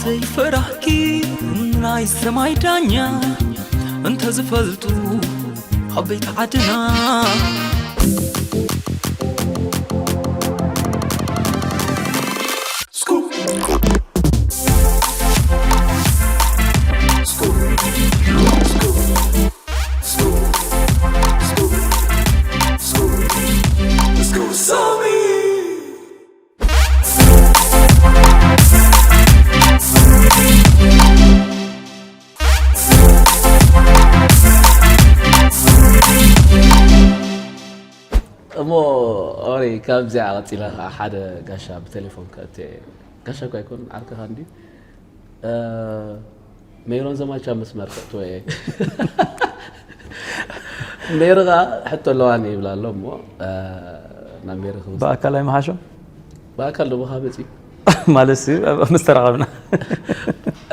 ዘይፈራህኪ ናይ ሰማይ ዳኛ እንተዝፈልጡ ዓበይቲ ዓድና። እሞ ኦሪ ካብዚኣ ቀፂለ ከዓ ሓደ ጋሻ ብቴሌፎን ከእቱ እየ። ጋሻ እኳ ኣይኮን ዓርክኻ እንዲ ሜሮን ዘማቻ መስመር ከእትዎ እየ። ሜሪ ከዓ ሕቶ ኣለዋኒ ይብላ ኣሎ እሞ ናብ ሜሪ ክወስድ። ብኣካል ኣይመሓሾ? ብኣካል ዶ ብኻ መፂ? ማለት ሲ ምስ ተራኸብና።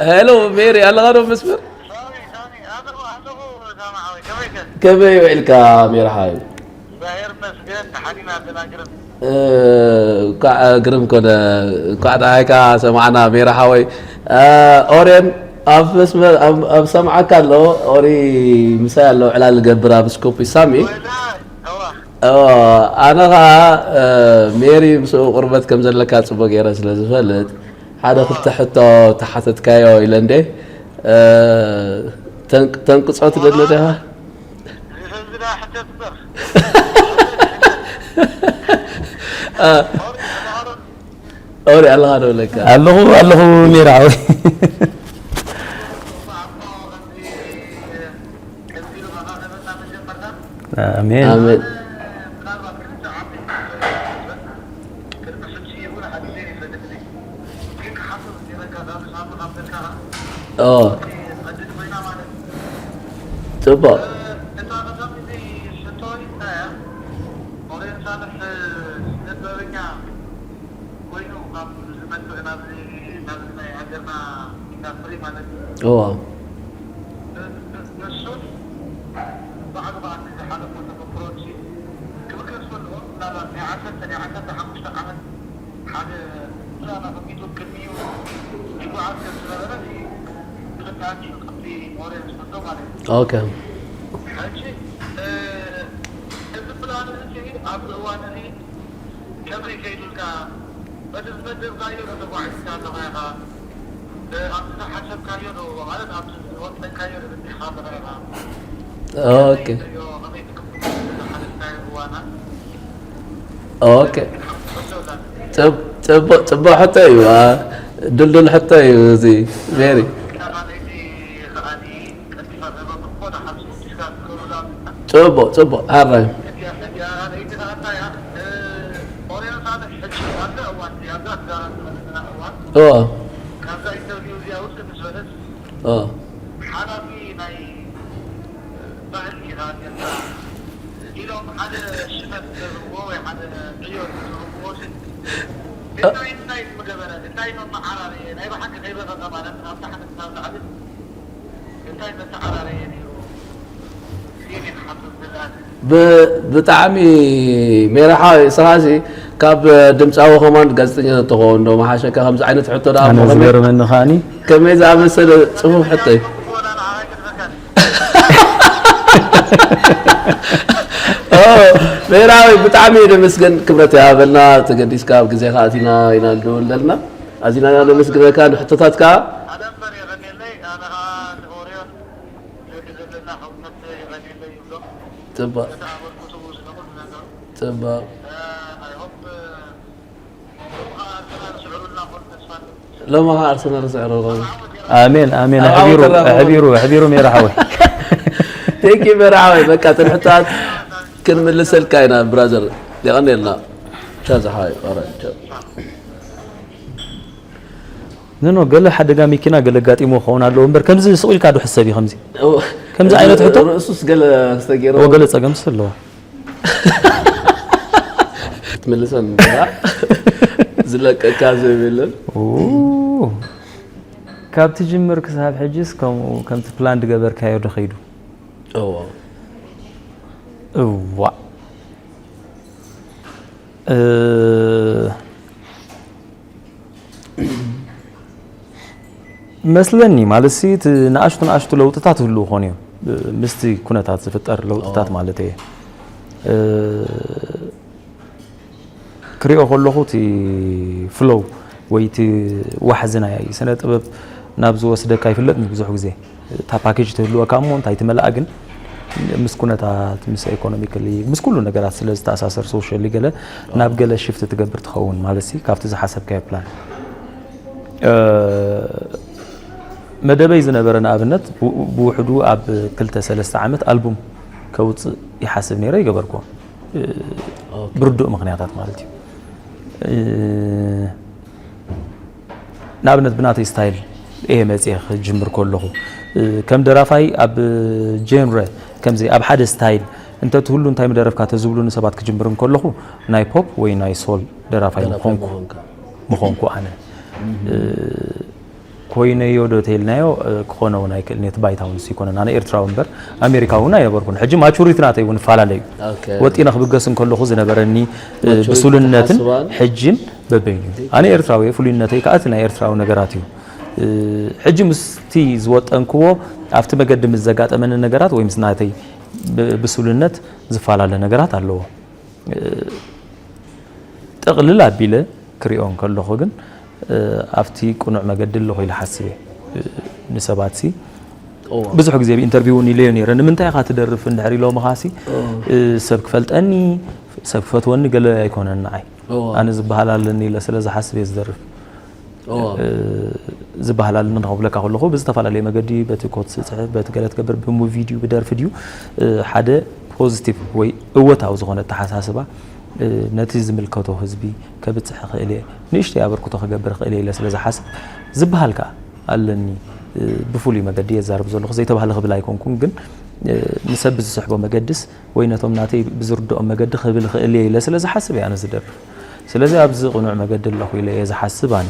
ሄሎ ሜሪ ኣለኻ ዶ መስመር? ከመይ ውዒልካ ሜሪ ሓወይ? እንኳዕ ግርም ኮነ። እንኳዕ ደሓይካ ሰማዕና ሜሪ ሓወይ። ኦሬን ኣብ መስመር ኣብ ሰምዓካ ኣሎ። ኦሪ ምሳይ ኣሎ ዕላል ገብር ኣብ ስኮፕ ሳሚ። ኣነ ኸዓ ሜሪ ምስኡ ቁርበት ከም ዘለካ ጽቡቅ ገይረ ስለ ዝፈልጥ ሓደ ክልተ ሕቶ ተሓተትካዮ ኢለ እንዴ። ተንቅጾ ትደሊ ዲኻ? ኦሪ ኣለኻ ዶ ብለካ? ኣለኹ ኣለኹ ሜራ ሓወይ። ኣሜን። ኣሜን። ኦ። ጽቡቕ። ኮይኑ ካብ ዝመጽእ ናብዚ ናብዚ ናይ ሃገርና ኢንዳስትሪ ማለት እዩ። እዋ። ንሱን ባዕሉ ከዓ እቲ ዝሓለፎ ተመክሮን ሲ ክምክር ዝፈልዎ ምናልባት ናይ ዓሰርተ ናይ ዓሰርተ ሓሙሽተ ዓመት ሓደ ዕላማ ኣቐሚጡ ቅድሚኡ ይጓዓዝ ከም ዝነበረ ሲ ክርዳእኒ እዩ፣ ከምቲ ወረ ዝፈልጦ ማለት እዩ። ኦኬ። ሕጂ፣ እ፣ እዚ ፕላን እዚ ኣብዚ እዋን እዚ ከመይ ከይዱልካ? በቲ ዝመደብካዮ ዶ ተጓዒዝካ ኣለኻ ኢኻ? እ፣ ኣብቲ ዝሓሰብካዮ ዶ፣ ማለት ኣብቲ ዝወጠንካዮ ዶ በጺሕካ ኣለኻ ኢኻ? ኦኬ። ከመይ ትሪኦ? ከመይ ትግምቶ? እዚ ዝሓለፍካዮ እዋናት? ኦኬ። ጽብ-፣ ጽቡቕ፣ ጽቡቕ ሕቶ እዩ። አ፣ ድልዱል ሕቶ እዩ እዚ ሜሪ። ጽቡቕ፣ ጽቡቕ፣ ሃራይ። እዎ። እዎ። ኢሎም ሓደ ሽመት ዝህብዎ ወይ ሓደ ዕዮ ዝህብዎ ስም እንታይ እንታይ ምገበረ? እንታይ መመዓራረየ? ናይ ብሓቂ ከይበቐቐ ማለት ናብ ታሕቲ ክሳብ ላዕሊ እንታይ መተዓራረየ ነይሩ? ሲቪ ክሓቱ ዝደሊ። ብ-፣ ብጣዕሚ ሜራ ሓወይ፣ እስኻሲ ካብ ድምፃዊ ከማን ጋዜጠኛ ተትኸውን ዶ መሓሸካ? ከምዚ ዓይነት ሕቶ ደኣ ኣነ እሞ ከመይ-፣ ዝገርመኒ ከዓኒ ከመይ ዝኣመሰለ ጽፉፍ ሕቶ እዩ። ኦ፣ ብሄራዊ ብጣዕሚ ነመስገን፣ ክብረት ይሃበልና፣ ተገዲስካ ኣብ ግዜኻ ኣቲና ኢና ንድውል ዘለና። ኣዚና ኢና ነመስግነካ ንሕቶታትካ። ጽቡቕ። ጽቡቕ። ሎሚ ኸዓ ኣርሰናል ስዕሩ ኾኑ። ኣሜን፣ ኣሜን። ኣብ ኣሕቢሩ፣ ዓወት ተራኸቡ። ኣሕቢሩ፣ ኣሕቢሩ ሜራ ሓወይ። Thank you ሜራ ሓወይ። በቃ፣ እተን ሕቶታት ክንምልሰልካ ኢና ብራዘር። የቐንየልና። ቻው ዝሓወይ። ኦራይት፣ ቻው። ኖ፣ ኖ፣ ገለ ሓደጋ መኪና ገለ ኣጋጢሞ ክኸውን ኣለዎ እምበር፣ ከምዚ ስቕ ኢልካ ዶ ሕሰብ እዩ ከምዚ? እዎ። ከምዚ ዓይነት ሕቶ? ርእሱስ ገለ ዝተገይሮ። እዎ፣ ገለ ጸገምስ ኣለዎ። ክትምልሰን እንዲኻ ዝለቀካ ዘይብልን። ኡ፣ ካብ ትጅምር ክሳብ ሕጅስ ከምኡ ከምቲ ፕላን ዝገበርካዮ ዶ ከይዱ? እዎ። እዋ። እ፣ መስለኒ ማለት ሲ እቲ ንኣሽቱ ንኣሽቱ ለውጥታት ይህልዉ ኾኑ እዮም። ምስቲ ኩነታት ዝፍጠር ለውጥታት ማለት እየ። እ፣ ክሪኦ ከለኹ እቲ ፍሎው ወይ እቲ ዋሕዚ ናይ ስነ ጥበብ ናብ ዝወስደካ ይፍለጥኒ ብዙሕ ግዜ። እታ ፓኬጅ ትህልወካ እሞ እንታይ ትመልኣ ግን ምስ ኩነታት፣ ምስ ኢኮኖሚካሊ፣ ምስ ኩሉ ነገራት ስለ ዝተኣሳሰር ሶሻሊ ገለ ናብ ገለ ሽፍት ትገብር ትኸውን ማለት ሲ ካብቲ ዝሓሰብካዮ ፕላን። እ፣ መደበይ ዝነበረ ንኣብነት ብ-፣ ብውሕዱ ኣብ ክልተ ሰለስተ ዓመት ኣልቡም ከውፅእ ይሓስብ ነይረ፣ ይገበርኩዎ። እ፣ ኦኬ። ብርዱእ ምኽንያታት ማለት እዩ። እ፣ ንኣብነት ብናተይ ስታይል እየ መፅየ ክጅምር ከለኹ፣ እ፣ ከም ደራፋይ ኣብ ጀንረ ከምዚ ኣብ ሓደ ስታይል እንተትህሉ እንታይ ምደረፍካ ተዝብሉኒ ሰባት ክጅምር እንከለኹ ናይ ፖፕ ወይ ናይ ሶል ደራፋይ ደራፋይ ምኾንኩ ምኾንካ። ምኾንኩ ኣነ። እ፣ ኮይነዮ ዶ ተይልናዮ፣ እ፣ ክኾነ እውን ኣይክእልን እዩ። እቲ ባይታ እውን እሱ ይኮነን። ኣነ ኤርትራዊ እምበር ኣሜሪካዊ እውን ኣይነበርኩን። ሕጂ ማቹሪቲ ናተይ እውን ይፈላለ እዩ። ኦኬ። ወጢነ ክብገስ እንከለኹ ዝነበረኒ፣ እ፣ ማቹሪቲ ብሱልነትን ተሓስባን? ሕጂን በበይኑ እዩ። ኣነ ኤርትራዊ እየ፣ ፍሉይነተይ ከኣ እቲ ናይ ኤርትራዊ ነገራት እዩ። እ፣ ሕጂ ምስቲ ዝወጠንክዎ ኣብቲ መገዲ ምስ ዘጋጠመኒ ነገራት ወይ ምስ ናተይ ብ-፣ ብሱልነት ዝፈላለ ነገራት ኣለዎ። እ፣ ጥቕልል ኣቢለ ክሪኦ እንከለኹ ግን፣ እ፣ ኣብቲ ቅኑዕ መገዲ ኣለኹ ኢለ ሓስብ እየ። እ፣ ንሰባትሲ እዋ። ብዙሕ ግዜ ኣብ ኢንተርቪው እውን ኢለዮ ነይረ፣ "ንምንታይ ኢኻ ትደርፍ?" እንድሕር ኢሎምኻሲ፣ እዋ። እ፣ ሰብ ክፈልጠኒ፣ ሰብ ክፈትወኒ ገለ ኣይኮነን ንዓይ። እዋ። ኣነ ዝበሃል ኣለኒ ኢለ ስለ ዝሓስብ እየ ዝደርፍ። እዋ። እ፣ ዝበሃል ኣለኒ ክብለካ ከለኹ ብዝተፈላለየ መገዲ በቲ ኮት ስጽሕፍ፣ በቲ ገለ ትገብር፣ ብሙቪ ድዩ፣ ብደርፊ ድዩ፣ እ፣ ሓደ ፖዚቲቭ ወይ እወታዊ ዝኾነ ኣተሓሳስባ፣ እ፣ ነቲ ዝምልከቶ ህዝቢ ከብጽሕ እኽእል እየ፣ ንእሽተይ ኣበርክቶ ክገብር እኽእል እየ ኢለ ስለ ዝሓስብ ዝበሃል ከኣ ኣለኒ። እ፣ ብፍሉይ መገዲ እየ ዝዛረብ ዘለኹ፣ ዘይተባህለ ክብል ኣይኮንኩን፣ ግን፣ እ፣ ንሰብ ብዝስሕቦ መገድስ ወይ ነቶም ናተይ ብዝርድኦም መገዲ ክብል እኽእል እየ ኢለ ስለ ዝሓስብ እየ ኣነ ዝደርፍ። ስለዚ ኣብዚ ቅኑዕ መገዲ ኣለኹ ኢለ እየ ዝሓስብ ኣነ።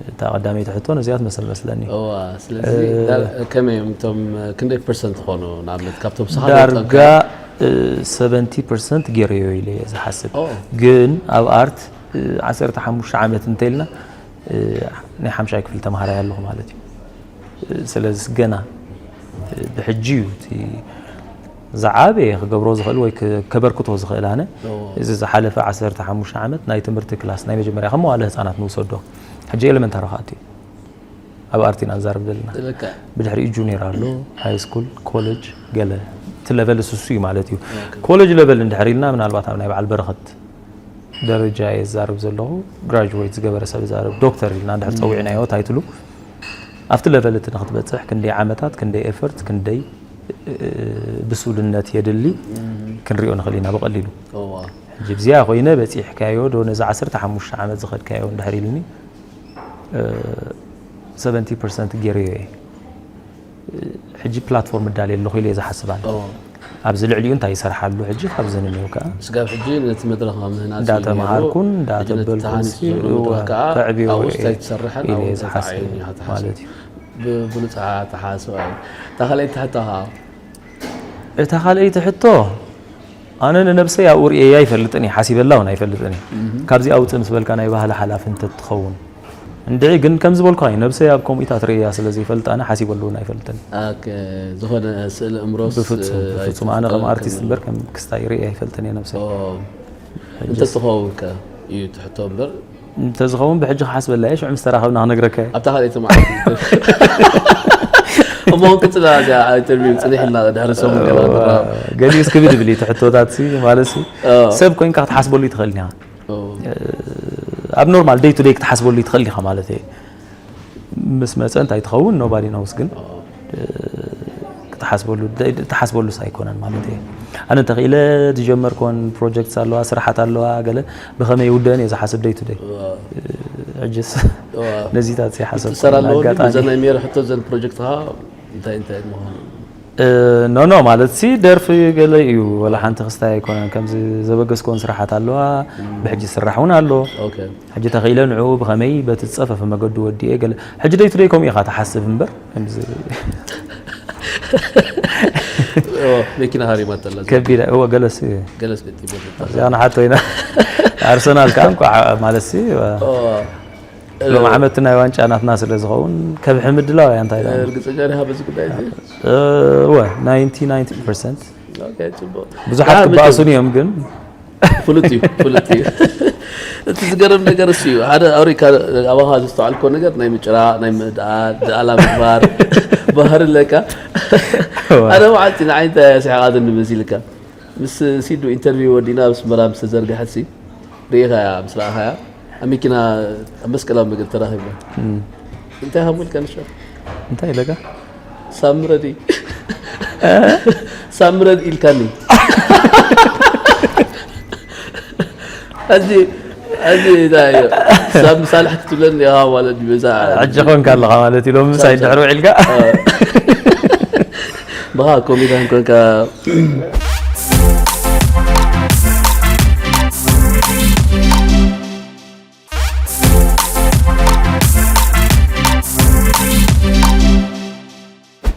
እታ ቀዳመይቲ ሕቶ ነዚኣ ትመስል መስለኒ። እዋ፣ ስለዚ እ፣ ዳር-፣ ከመይ እዮም እቶም፣ ክንደይ ፐርሰንት ዝኾኑ ንኣብነት ካብቶም ስኻ ዳርጋ፣ ዝወጠንካ? እ፣ ሰቨንቲ ፐርሰንት ገይረዮ ኢለ እየ ዝሓስብ። ኦ። ግን ኣብ ኣርት፣ እ፣ ዓሰርተ ሓሙሽተ ዓመት እንተኢልና፣ እ፣ ናይ ሓምሻይ ክፍሊ ተምሃራይ ኣለኹ ማለት እዩ። እ፣ ስለዚ ገና፣ እ፣ ብሕጂ እዩ እቲ ዝዓበየ ክገብሮ ዝኽእል ወይ ክ-፣ ከበርክቶ ዝኽእል ኣነ። ኦ። እዚ ዝሓለፈ ዓሰርተ ሓሙሽተ ዓመት ናይ ትምህርቲ ክላስ ናይ መጀመርያ ከም መዋለ ህፃናት ንውሰዶ። ሕጂ ኤለመንታሪ ክኣቱ እዩ። ኣብ ኣርት ኢና ንዛረብ ዘለና። ልክዕ። ብድሕሪኡ ጁኒየር ኣሎ፣ ሃይ ስኩል፣ ኮሌጅ፣ ገለ። እቲ ለቨል እሱ እሱ እዩ ማለት እዩ። ኦኬ። ኮሌጅ ለቨል እንድሕር ኢልና ምናልባት ኣብ ናይ በዓል በረኸት ደረጃ እየ ዝዛረብ ዘለኹ። ግራጁዌት ዝገበረ ሰብ እዛረብ፣ ዶክተር ኢልና እንድሕር ም። ጸዊዕናዮ ታይትሉ፣ ኣብቲ ለቨል እቲ ንክትበጽሕ ክንደይ ዓመታት፣ ክንደይ ኤፈርት፣ ክንደይ፣ እ፣ ብሱልነት የድሊ ም። ክንሪኦ ንኽእል ኢና ብቐሊሉ። እዋ። ሕጂ ብዚኣ ኮይነ በጺሕካዮ ዶ ነዚ ዓሰርተ ሓሙሽተ ዓመት ዝኸድካዮ እንድሕር ኢልኒ፣ እ፣ ሰቨንቲ ፐርሰንት ገይረዮ እየ። ሕጂ ፕላትፎርም እዳልየ ኣለኹ ኢለ እየ ዝሓስብ ኣነ። ኦ። ኣብዚ ልዕሊኡ እንታይ ይሰርሓሉ ሕጂ ካብዚ ንኔው ከኣ? ስጋብ ሕጂ ነቲ መድረኽ ኣብ ምህናጽ እዩ ነይሩ። እንዳተምሃርኩን ሕጂ ነቲ እንዳተበልኩን ተሃኒጹ ሲ-፣ ዘሎ እወ፣ መድረኽ ከኣ ከዕብዮ ኣብኡ እየ እንታይ ትሰርሕን ኢለ ኣብኡ እየ እንታይ ዝሓስብ ትዓይን ኢኻ ትሓስብ? ማለት እዩ። ብ-፣ ብሉጽ ኣተሓሳስባ እዩ። እታ ካልኣይቲ ሕቶ ከኣ? እታ ካልኣይቲ ሕቶ፣ ኣነ ንነብሰይ ኣብኡ ርእየያ ኣይፈልጥን እየ፣ ሓሲበላ እውን ኣይፈልጥን እየ። እህ። ካብዚ ኣውጽእ ምስ በልካ ናይ ባህሊ ሓላፊ እንተትኸውን። እንድዒ ግን ከም ዝበልኩኻ እዩ፣ ነብሰይ ኣብ ከምኡታት ርእየያ ስለ ዘይፈልጥ ኣነ ሓሲበሉ እውን ኣይፈልጥን። ኣክ-፣ ዝኾነ ስእሊ እምሮስ፣ ብፍጹም፣ እ፣ ብፍጹም። ኣነ ከም ኣይትፈልጥን ኣርቲስት እምበር ከም ክስታይ ርእየ ኣይፈልጥን እየ ነብሰይ። ኦ። ሕጅስ እንተትኸውን ከ እዩ እቲ ሕቶ እምበር። እንተዝኸውን ብሕጂ ክሓስበላ እየ፣ ሽዑ ምስ ተራኸብና ክነግረካ እየ። ኣብታ ካልኣይቲ መዓልቲ። እሞ ክንቅጽል እዚኣ ኢንተርቪው ጽኒሕና ድሕሪ ሰሙን ገና እዋ፣ ንራኸብ። ገሊኡስ ክብድ ይብል እዩ እቲ ሕቶታት ሲ፣ ማለት ሲ፣ ኦ። ሰብ ኮይንካ ክትሓስበሉ ይትኽእል ኢኻ። ኦ። ኣብ ኖርማል ደይ ቱ ደይ ክትሓስበሉ ይትኽእል ኢኻ ማለት እየ። ምስ መጸ እንታይ ትኸውን ኖባዲ ኖውስ፣ ግን ኦ። ክትሓስበሉ፣ ትሓስበሉስ ኣይኮነን ማለት እየ። ኣነ እንተኽኢለ ዝጀመርኮን ፕሮጀክትስ ኣለዋ፣ ስራሓት ኣለዋ፣ ገለ ብኸመይ ይውደን እየ ዝሓስብ ደይ ቱ ደይ። ኦ። ሕጅስ ኦ። ነዚታት ዘይሓሰብኩ ትሰራ ኣለዎ ድዩ? ኣጋጣሚ። ብዘን ናይ ሜሮ ሕቶ ዘን ፕሮጀክትኻ እንታይ እንታይ ምዃኑ? እ፣ ኖ፣ ኖ፣ ማለት ሲ ደርፊ ገለ እዩ፣ ወላ ሓንቲ ክስታይ ኣይኮነን። ከምዚ ዘበገስኮን ስራሓት ኣለዋ፣ እም። ብሕጂ ዝስራሕ እውን ኣሎ። ኦኬ። ሕጂ ተኽኢለ ንዕኡ ብኸመይ በቲ ዝጸፈፈ መገዱ ወዲኤ ገለ። ሕጂ ደይ ቱ ደይ ከምኡ ኢኻ ትሓስብ እምበር፣ ከምዚ ኦ፣ መኪና ሃሪማ ተላ። ከቢድ፣ እወ፣ ገለስ እዩ። ገለስ ገጢሙ ተላ። እዚኣ ንሓቶ ኢና። ኣርሰናል ከኣ እንኳዕ ማለት ሲ፣ ኦ። ሎም ዓመት ናይ ዋንጫ ናትና ስለ ዝኸውን ከብሒ ምድላው እያ እንታይ ኢላ። እርግጸኛ ዲኻ በዚ ጉዳይ እዚ? እወ ናይንቲ ናይንቲ ፐርሰንት። ኦኬ፣ ጽቡቅ። ብዙሓት ደሓር ክበኣሱን መቸም እዮም ግን ፍሉጥ እዩ፣ ፍሉጥ እዩ። እቲ ዝገርም ነገር እሱ እዩ። ሓደ ኣውሪካ ኣባኻ ዘስተዋዕልኮ ነገር ናይ ምጭራቕ፣ ናይ ምድኣል፣ ድኣላ ምግባር ባህሪ ኣለካ። ሓደ መዓልቲ ንዓይ እንታይ ስሕቓትኒ መሲልካ? ምስ ሲዱ ኢንተርቪው ወዲና ኣብ ኣስመራ ምስ ተዘርግሐት ሲ ርኢኻያ፣ ምስ ረኣኻያ ኣብ መኪና ኣብ መስቀላዊ መገዲ ተራኺብና። እንታይ ሃሙ ኢልካ ንሻ? እንታይ ኢለካ? ሳምረዲ ሳምረድ ኢልካኒ። ኣዚ ኣዚ ዳዮ ሳም ሳልሕ ክትብለኒ ኢኻ ማለት እዩ። በዛ ሕጂ ኮንካ ኣለኻ ማለት እዩ። ሎም ምሳይ ድሕሪ ውዒልካ ብኻ ኮሚዳን ኮንካ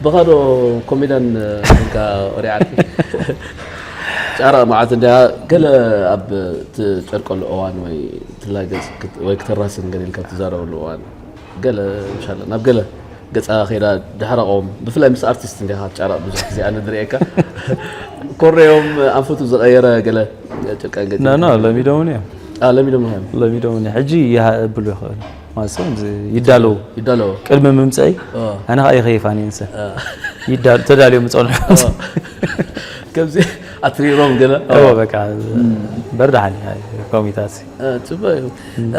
ብኻዶ ኮሚዳን ኮንካ ወሪዓት ጫራ መዓት እንዲያ ገለ ኣብ ትጨርቀሉ እዋን ወይ ትላገጽ ክት- ወይ ክተራስን ገለ ኢልካ ትዛረበሉ እዋን ገለ ኢንሻላ ናብ ገለ ገጻ ከይዳ ድሕረቆም ብፍላይ ምስ ኣርቲስት እንዲኻ ትጫረቕ ብዙሕ ግዜ ኣነ ዝርእየካ ኮረዮም ኣንፈቱ ዝቐየረ ገለ ጭርቀን ገጺ ኖ ኖ ለሚዶምኒ እዮም አ ለሚዶም እዮም ለሚዶምኒ ሕጂ ይሃ እብሉ ይኽእል ማለት ሰብ ይዳለዉ ይዳለዎ ቅድሚ ምምፀይ ኦ። ኣነ ከዓ ይኸይፋን ይንሰ ይዳሉ ተዳልዮም ዝፀንሑ ከምዚ ኣትሪሮም ገለ እዎ በቃ በርዳሓኒ ኮሚታት እ፣ ጽቡቅ እዩ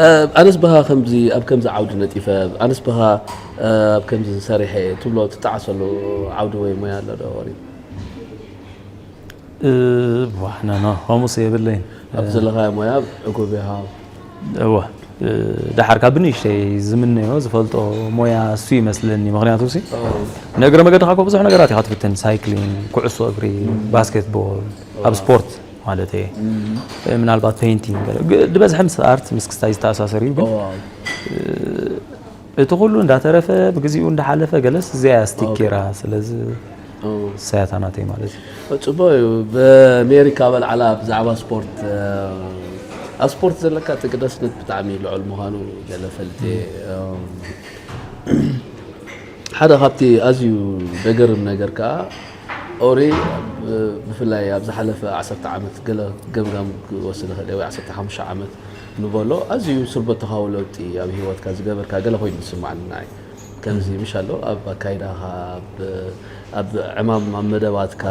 እ፣ ኣነስ ብሃ ከምዚ ኣብ ከምዚ ዓውዲ ነጢፈ ኣነስ ብሃ እ፣ ኣብ ከምዚ ሰሪሐ ትብሎ ትጣዓሰሉ ዓውዲ ወይ ሞያ ኣሎ ዶ ወሪ ዋሕና ኖ ከምኡስ የብለይን ኣብ ዘለኻዮ ሞያ ዕጉብ ኢኻ እወ እ፣ ደሓር ካብ ብንእሽተይ ዝምነዮ ዝፈልጦ ሞያ እሱ ይመስለኒ ምክንያቱ ሲ ንእግረ መገድኻ እኮ ብዙሕ ነገራት ኢኻ ትፍትን ሳይክሊንግ ኩዕሶ እግሪ ባስኬትቦል ኣብ ስፖርት ማለት እየ ምናልባት ፔይንቲንግ ዝበዝሐ ምስ ኣርት ምስ ክስታይ ዝተኣሳሰር እዩ ግን እቲ ኩሉ እንዳተረፈ ብግዚኡ እንዳሓለፈ ገለስ እዚኣ እያ ስቲክ ጌራ ስለዚ እሳያታ ናተይ ማለት እዩ ጽቡቅ እዩ ብኣሜሪካ በልዓላ ብዛዕባ ስፖርት ኣብ ስፖርት ዘለካ ተገዳስነት ብጣዕሚ ልዑል ምዃኑ ገለ ፈልጥ ሓደ ካብቲ ኣዝዩ ዘገርም ነገር ከዓ ኦሪ ብፍላይ ኣብ ዝሓለፈ ዓሰርተ ዓመት ገለ ገምጋም ክወስድ ይኽእል ወይ ዓሰርተ ሓሙሽተ ዓመት ንበሎ ኣዝዩ ስርበተኻዊ ለውጢ ኣብ ህይወትካ ዝገበርካ ገለ ኮይኑ ዝስማዓኒ ንዓይ ከምዚ ምሽ ኣሎ ኣብ ኣካይዳኻ ኣብ ዕማም ኣብ መደባትካ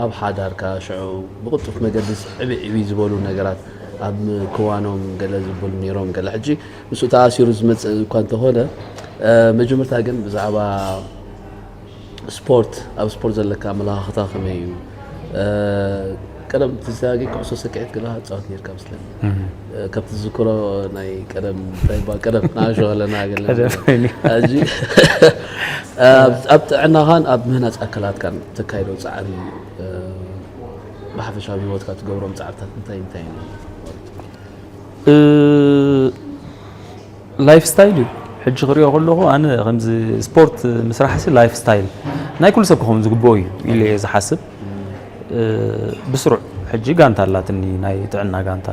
ኣብ ሓዳርካ ሽዑ ብቕልጡፍ መገዲ ዕብይ ዕብይ ዝበሉ ነገራት ኣብ ክዋኖም ገለ ዝበሉ ነይሮም ገለ ሕጂ ምስኡ ተኣሲሩ ዝመፅእ እኳ እንተኾነ መጀመርታ ግን ብዛዕባ ስፖርት ኣብ ስፖርት ዘለካ ኣመለኻኽታ ከመይ እዩ ቀደም ትዛጊ ኩዕሶ ሰክዒት ገለ ትፃወት ነርካ መስለኒ ካብቲ ዝዝክሮ ናይ ቀደም ታይባ ቀደም ንኣሾ ከለና ገለ ሕጂ ኣብ ጥዕናኻን ኣብ ምህናፅ ኣካላትካን ተካይዶ ፃዕሪ ብሓፈሻዊ ህይወትካ ትገብሮም ፃዕርታት እንታይ እንታይ እዮም ላይፍ ስታይል እዩ ሕጂ ክሪኦ ከለኹ ኣነ ከምዚ ስፖርት ምስራሕ ሲ ላይፍ ስታይል ናይ ኩሉ ሰብ ክኸውን ዝግብኦ እዩ ኢለ እየ ዝሓስብ ብስሩዕ ሕጂ ጋንታ ኣላትኒ ናይ ጥዕና ጋንታ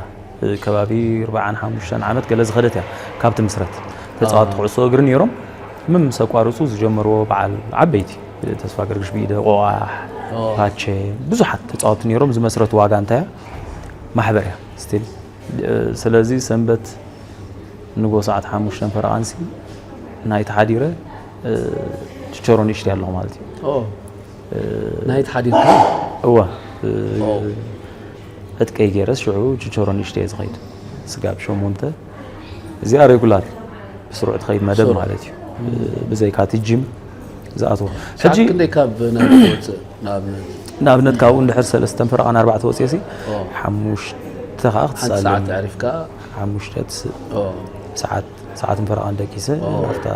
ከባቢ ኣርባዓን ሓሙሽተን ዓመት ገለ ዝኸደት እያ ካብ ትምስረት ተፃወቲ ኩዕሶ እግሪ ነይሮም ምም ምስ ኣቋርፁ ዝጀመርዎ በዓል ዓበይቲ ተስፋ ገርግሽ ብኢደ ቆቋሕ ፓቸ ብዙሓት ተፃወቲ ነይሮም ዝመስረትዋ ጋንታ እያ ማሕበር እያ ስቲል ስለዚ ሰንበት ንጎ ሰዓት ሓሙሽተን ፈረቓንሲ ናይቲ ሓዲረ ችቸሮ ንእሽተይ ኣለኹ ማለት እዩ ናይቲ ሓዲርካ እወ ዕጥቀይ ገይረስ ሽዑ ችቸሮ ንእሽተይ ዝኸይድ ስጋብ ሸሞንተ እዚኣ ሬጉላር ብስሩዕ ትኸይድ መደብ ማለት እዩ ብዘይካ እቲ ጂም ዝኣትዎ ሕጂ ክንደይ ካብ ናብ ትወፅእ ንኣብነት ንኣብነት ካብኡ እንድሕር ሰለስተን ፈረቓን ኣርባዕተ ወፅየ ሲ ሓሙሽተ ከዓ ክትሳለን ዕሪፍካ ሓሙሽተ ሰዓት ሰዓትን ፈረቓን ደቂሰ ኣብታ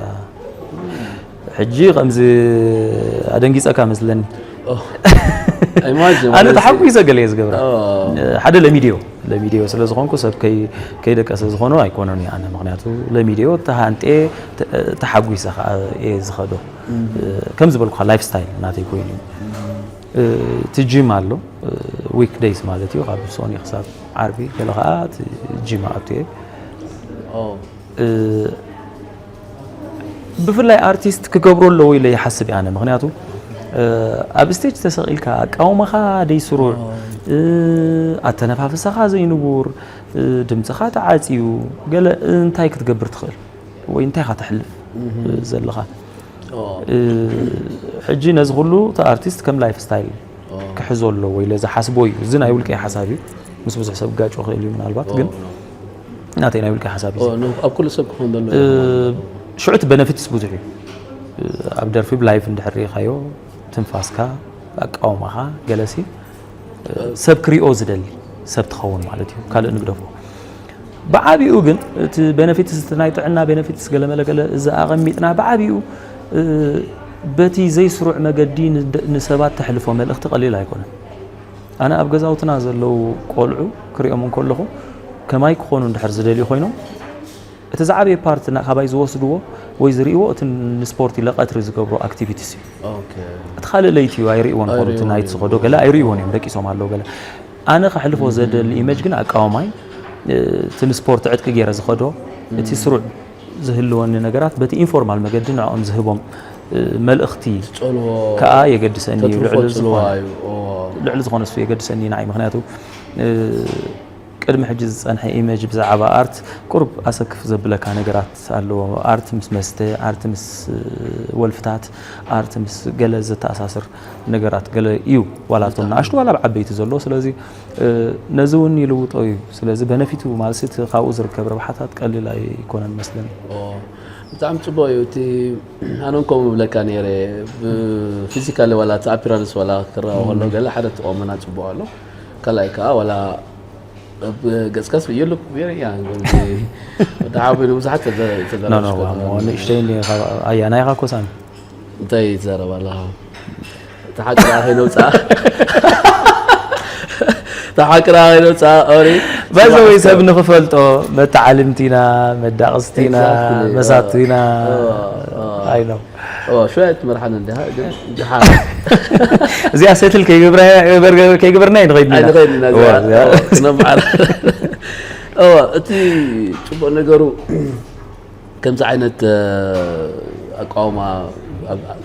ሕጂ ከምዚ ኣደንጊፀካ መስለኒ ኣነ ተሓጒሰ ገለ እየ ዝገብራ ሓደ ለሚድዮ ለሚድዮ ስለ ዝኾንኩ ሰብ ከይደቀሰ ዝኾኖ ኣይኮነን ኣነ ምክንያቱ ለሚድዮ ተሃንጤ ተሓጒሰ ከዓ እየ ዝኸዶ ከም ዝበልኩ ላይፍ ስታይል ናተይ ኮይኑ እዩ እቲ ጂም ኣሎ ዊክ ደይስ ማለት እዩ ካብ ሶኒ ክሳብ ዓርቢ ገለ ከዓ ጂም ኣቱ እየ ብፍላይ ኣርቲስት ክገብሮ ኣለዎ ኢለ ይሓስብ እየ ኣነ። ምኽንያቱ ኣብ ስቴጅ ተሰቒልካ ኣቃውማኻ ደይስሩዕ፣ ኣተነፋፍሳኻ ዘይንቡር፣ ድምፅኻ ተዓፅዩ፣ ገለ እንታይ ክትገብር ትኽእል ወይ እንታይ ኢኻ ተሕልፍ ዘለኻ? ሕጂ ነዚ ኩሉ እቲ ኣርቲስት ከም ላይፍ ስታይል ክሕዞ ኣለዎ ኢለ ዝሓስቦ እዩ። እዚ ናይ ውልቀይ ሓሳብ እዩ። ምስ ብዙሕ ሰብ ክጋጮ ክእል እዩ ምናልባት፣ ግን ናተይ ናይ ውልቀ ሓሳብ እዩ። ኣብ ኩሉ ሰብ ክኾን ዘሎ። ሽዑ እቲ ቤነፊትስ ብዙሕ እዩ። ኣብ ደርፊ ብላይቭ እንድሕር ርኢኻዮ ትንፋስካ፣ ኣቃውማኻ፣ ገለሲ ሰብ ክሪኦ ዝደሊ ሰብ ትኸውን ማለት እዩ። ካልእ ንግደፎ። ብዓቢኡ ግን እቲ ቤነፊትስ፣ እቲ ናይ ጥዕና ቤነፊትስ ገለመለ ገለ እዚ ኣቐሚጥና፣ ብዓቢኡ በቲ ዘይስሩዕ መገዲ ንሰባት ተሕልፎ መልእኽቲ ቀሊል ኣይኮነን። ኣነ ኣብ ገዛውትና ዘለዉ ቆልዑ ክሪኦም እንከለኹ ከማይ ክኾኑ እንድሕር ዝደልዩ ኮይኖም እቲ ዝዓበየ ፓርት ካባይ ዝወስድዎ ወይ ዝርእዎ እቲ ንስፖርት ኢለ ቀትሪ ዝገብሮ ኣክቲቪቲስ እዩ። እቲ ካልእ ለይቲ እዩ ኣይርእዎን ይኾኑ። እቲ ናይት ዝኸዶ ገለ ኣይርእዎን እዮም፣ ደቂሶም ኣለዉ ገለ። ኣነ ከሕልፎ ዘደሊ ኢመጅ ግን ኣቃውማይ እቲ ንስፖርት ዕጥቂ ገይረ ዝኸዶ እቲ ስሩዕ ዝህልወኒ ነገራት በቲ ኢንፎርማል መገዲ ንዕኦም ዝህቦም መልእኽቲ ከኣ የገድሰኒ እዩ። ልዕሊ ዝኾነ እሱ የገድሰኒ ንዓይ። ምኽንያቱ ቅድሚ ሕጂ ዝጸንሐ ኢመጅ ብዛዕባ ኣርት ቁሩብ ኣሰክፍ ዘብለካ ነገራት ኣለዎ። ኣርት ምስ መስተ፣ ኣርት ምስ ወልፍታት፣ ኣርት ምስ ገለ ዘተኣሳስር ነገራት ገለ እዩ፣ ዋላ እቶም ንኣሽቱ ዋላ ኣብ ዓበይቲ ዘሎ። ስለዚ ነዚ እውን ይልውጦ እዩ። ስለዚ በነፊቱ ማለት እቲ ካብኡ ዝርከብ ረብሓታት ቀሊል ኣይኮነን መስለኒ። ብጣዕሚ ጽቡቅ እዩ። እቲ ኣነ ከምኡ ብለካ ነይረ፣ ብፊዚካሊ ዋላ እቲ ኣፒራንስ ዋላ ክረኣ ከሎ ገለ ሓደ እቲ ቆመና ጽቡቅ ኣሎ። ካልኣይ ከዓ ዋላ ገጽካስ you look very young። ተሓቢሩ ብዙሓት ንእሽተይ ኣያና ኢኻ ኮሳን እንታይ ይዛረብ ኣለኻ? ተሓቅራ ከይነውፅኣ ተሓቅራ ከይነውፅኣ ኦሪ ባይዘወይ ሰብ ንኽፈልጦ መተዓልምቲና መዳቕስቲና መሳቱና ኣይኖ ሽወያ ትመርሓን እንዲሃ ግን ድሓር እዚኣ ሴትል ከይገብርና ንኸይድና ነማዓር እቲ ፅቡቅ ነገሩ ከምዚ ዓይነት ኣቃውማ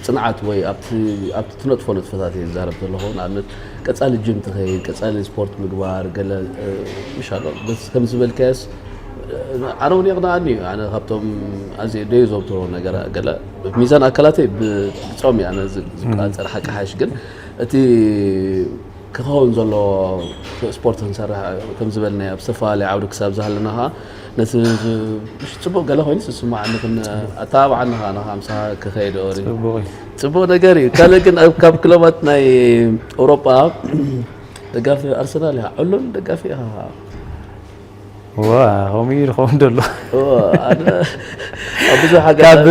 ጽንዓት ወይ ኣብቲ ትነጥፎ ነጥፈታት እየ ዝዛረብ ዘለኹ። ንኣብነት ቀጻሊ ጅም ትኸይድ፣ ቀጻሊ ስፖርት ምግባር፣ ገለ ምሻሎ ከም ዝበልካዮስ ኣነ እውን የቕንኣኒ እዩ። ኣነ ካብቶም ኣዝየ ደዩ ዘውትሮ ነገር ገለ ሚዛን ኣካላተይ ብጾም እየ ኣነ ዝቃጸር ሓቂ ሓሽ ግን እቲ ክኸውን ዘለዎ ስፖርት ክንሰርሕ ከም ዝበልናዮ ኣብ ዝተፈላለየ ዓውዲ ክሳብ ዝሃለና ከዓ ነቲ ጽቡቅ ገለ ኮይኑ ዝስማዓኒ ኣተባብዓኒ ከዓ ንካ ምሳኻ ክኸይድ ኦሪ ጽቡቅ ነገር እዩ። ካልእ ግን ካብ ክለባት ናይ ኤውሮጳ ደጋፊ ኣርሰናል ኢኻ ዕሉል ደጋፊ ኢኻ። ከምኡ እዩ ዝኸውን ዘሎ። ኣብ ብዙሕ ካብ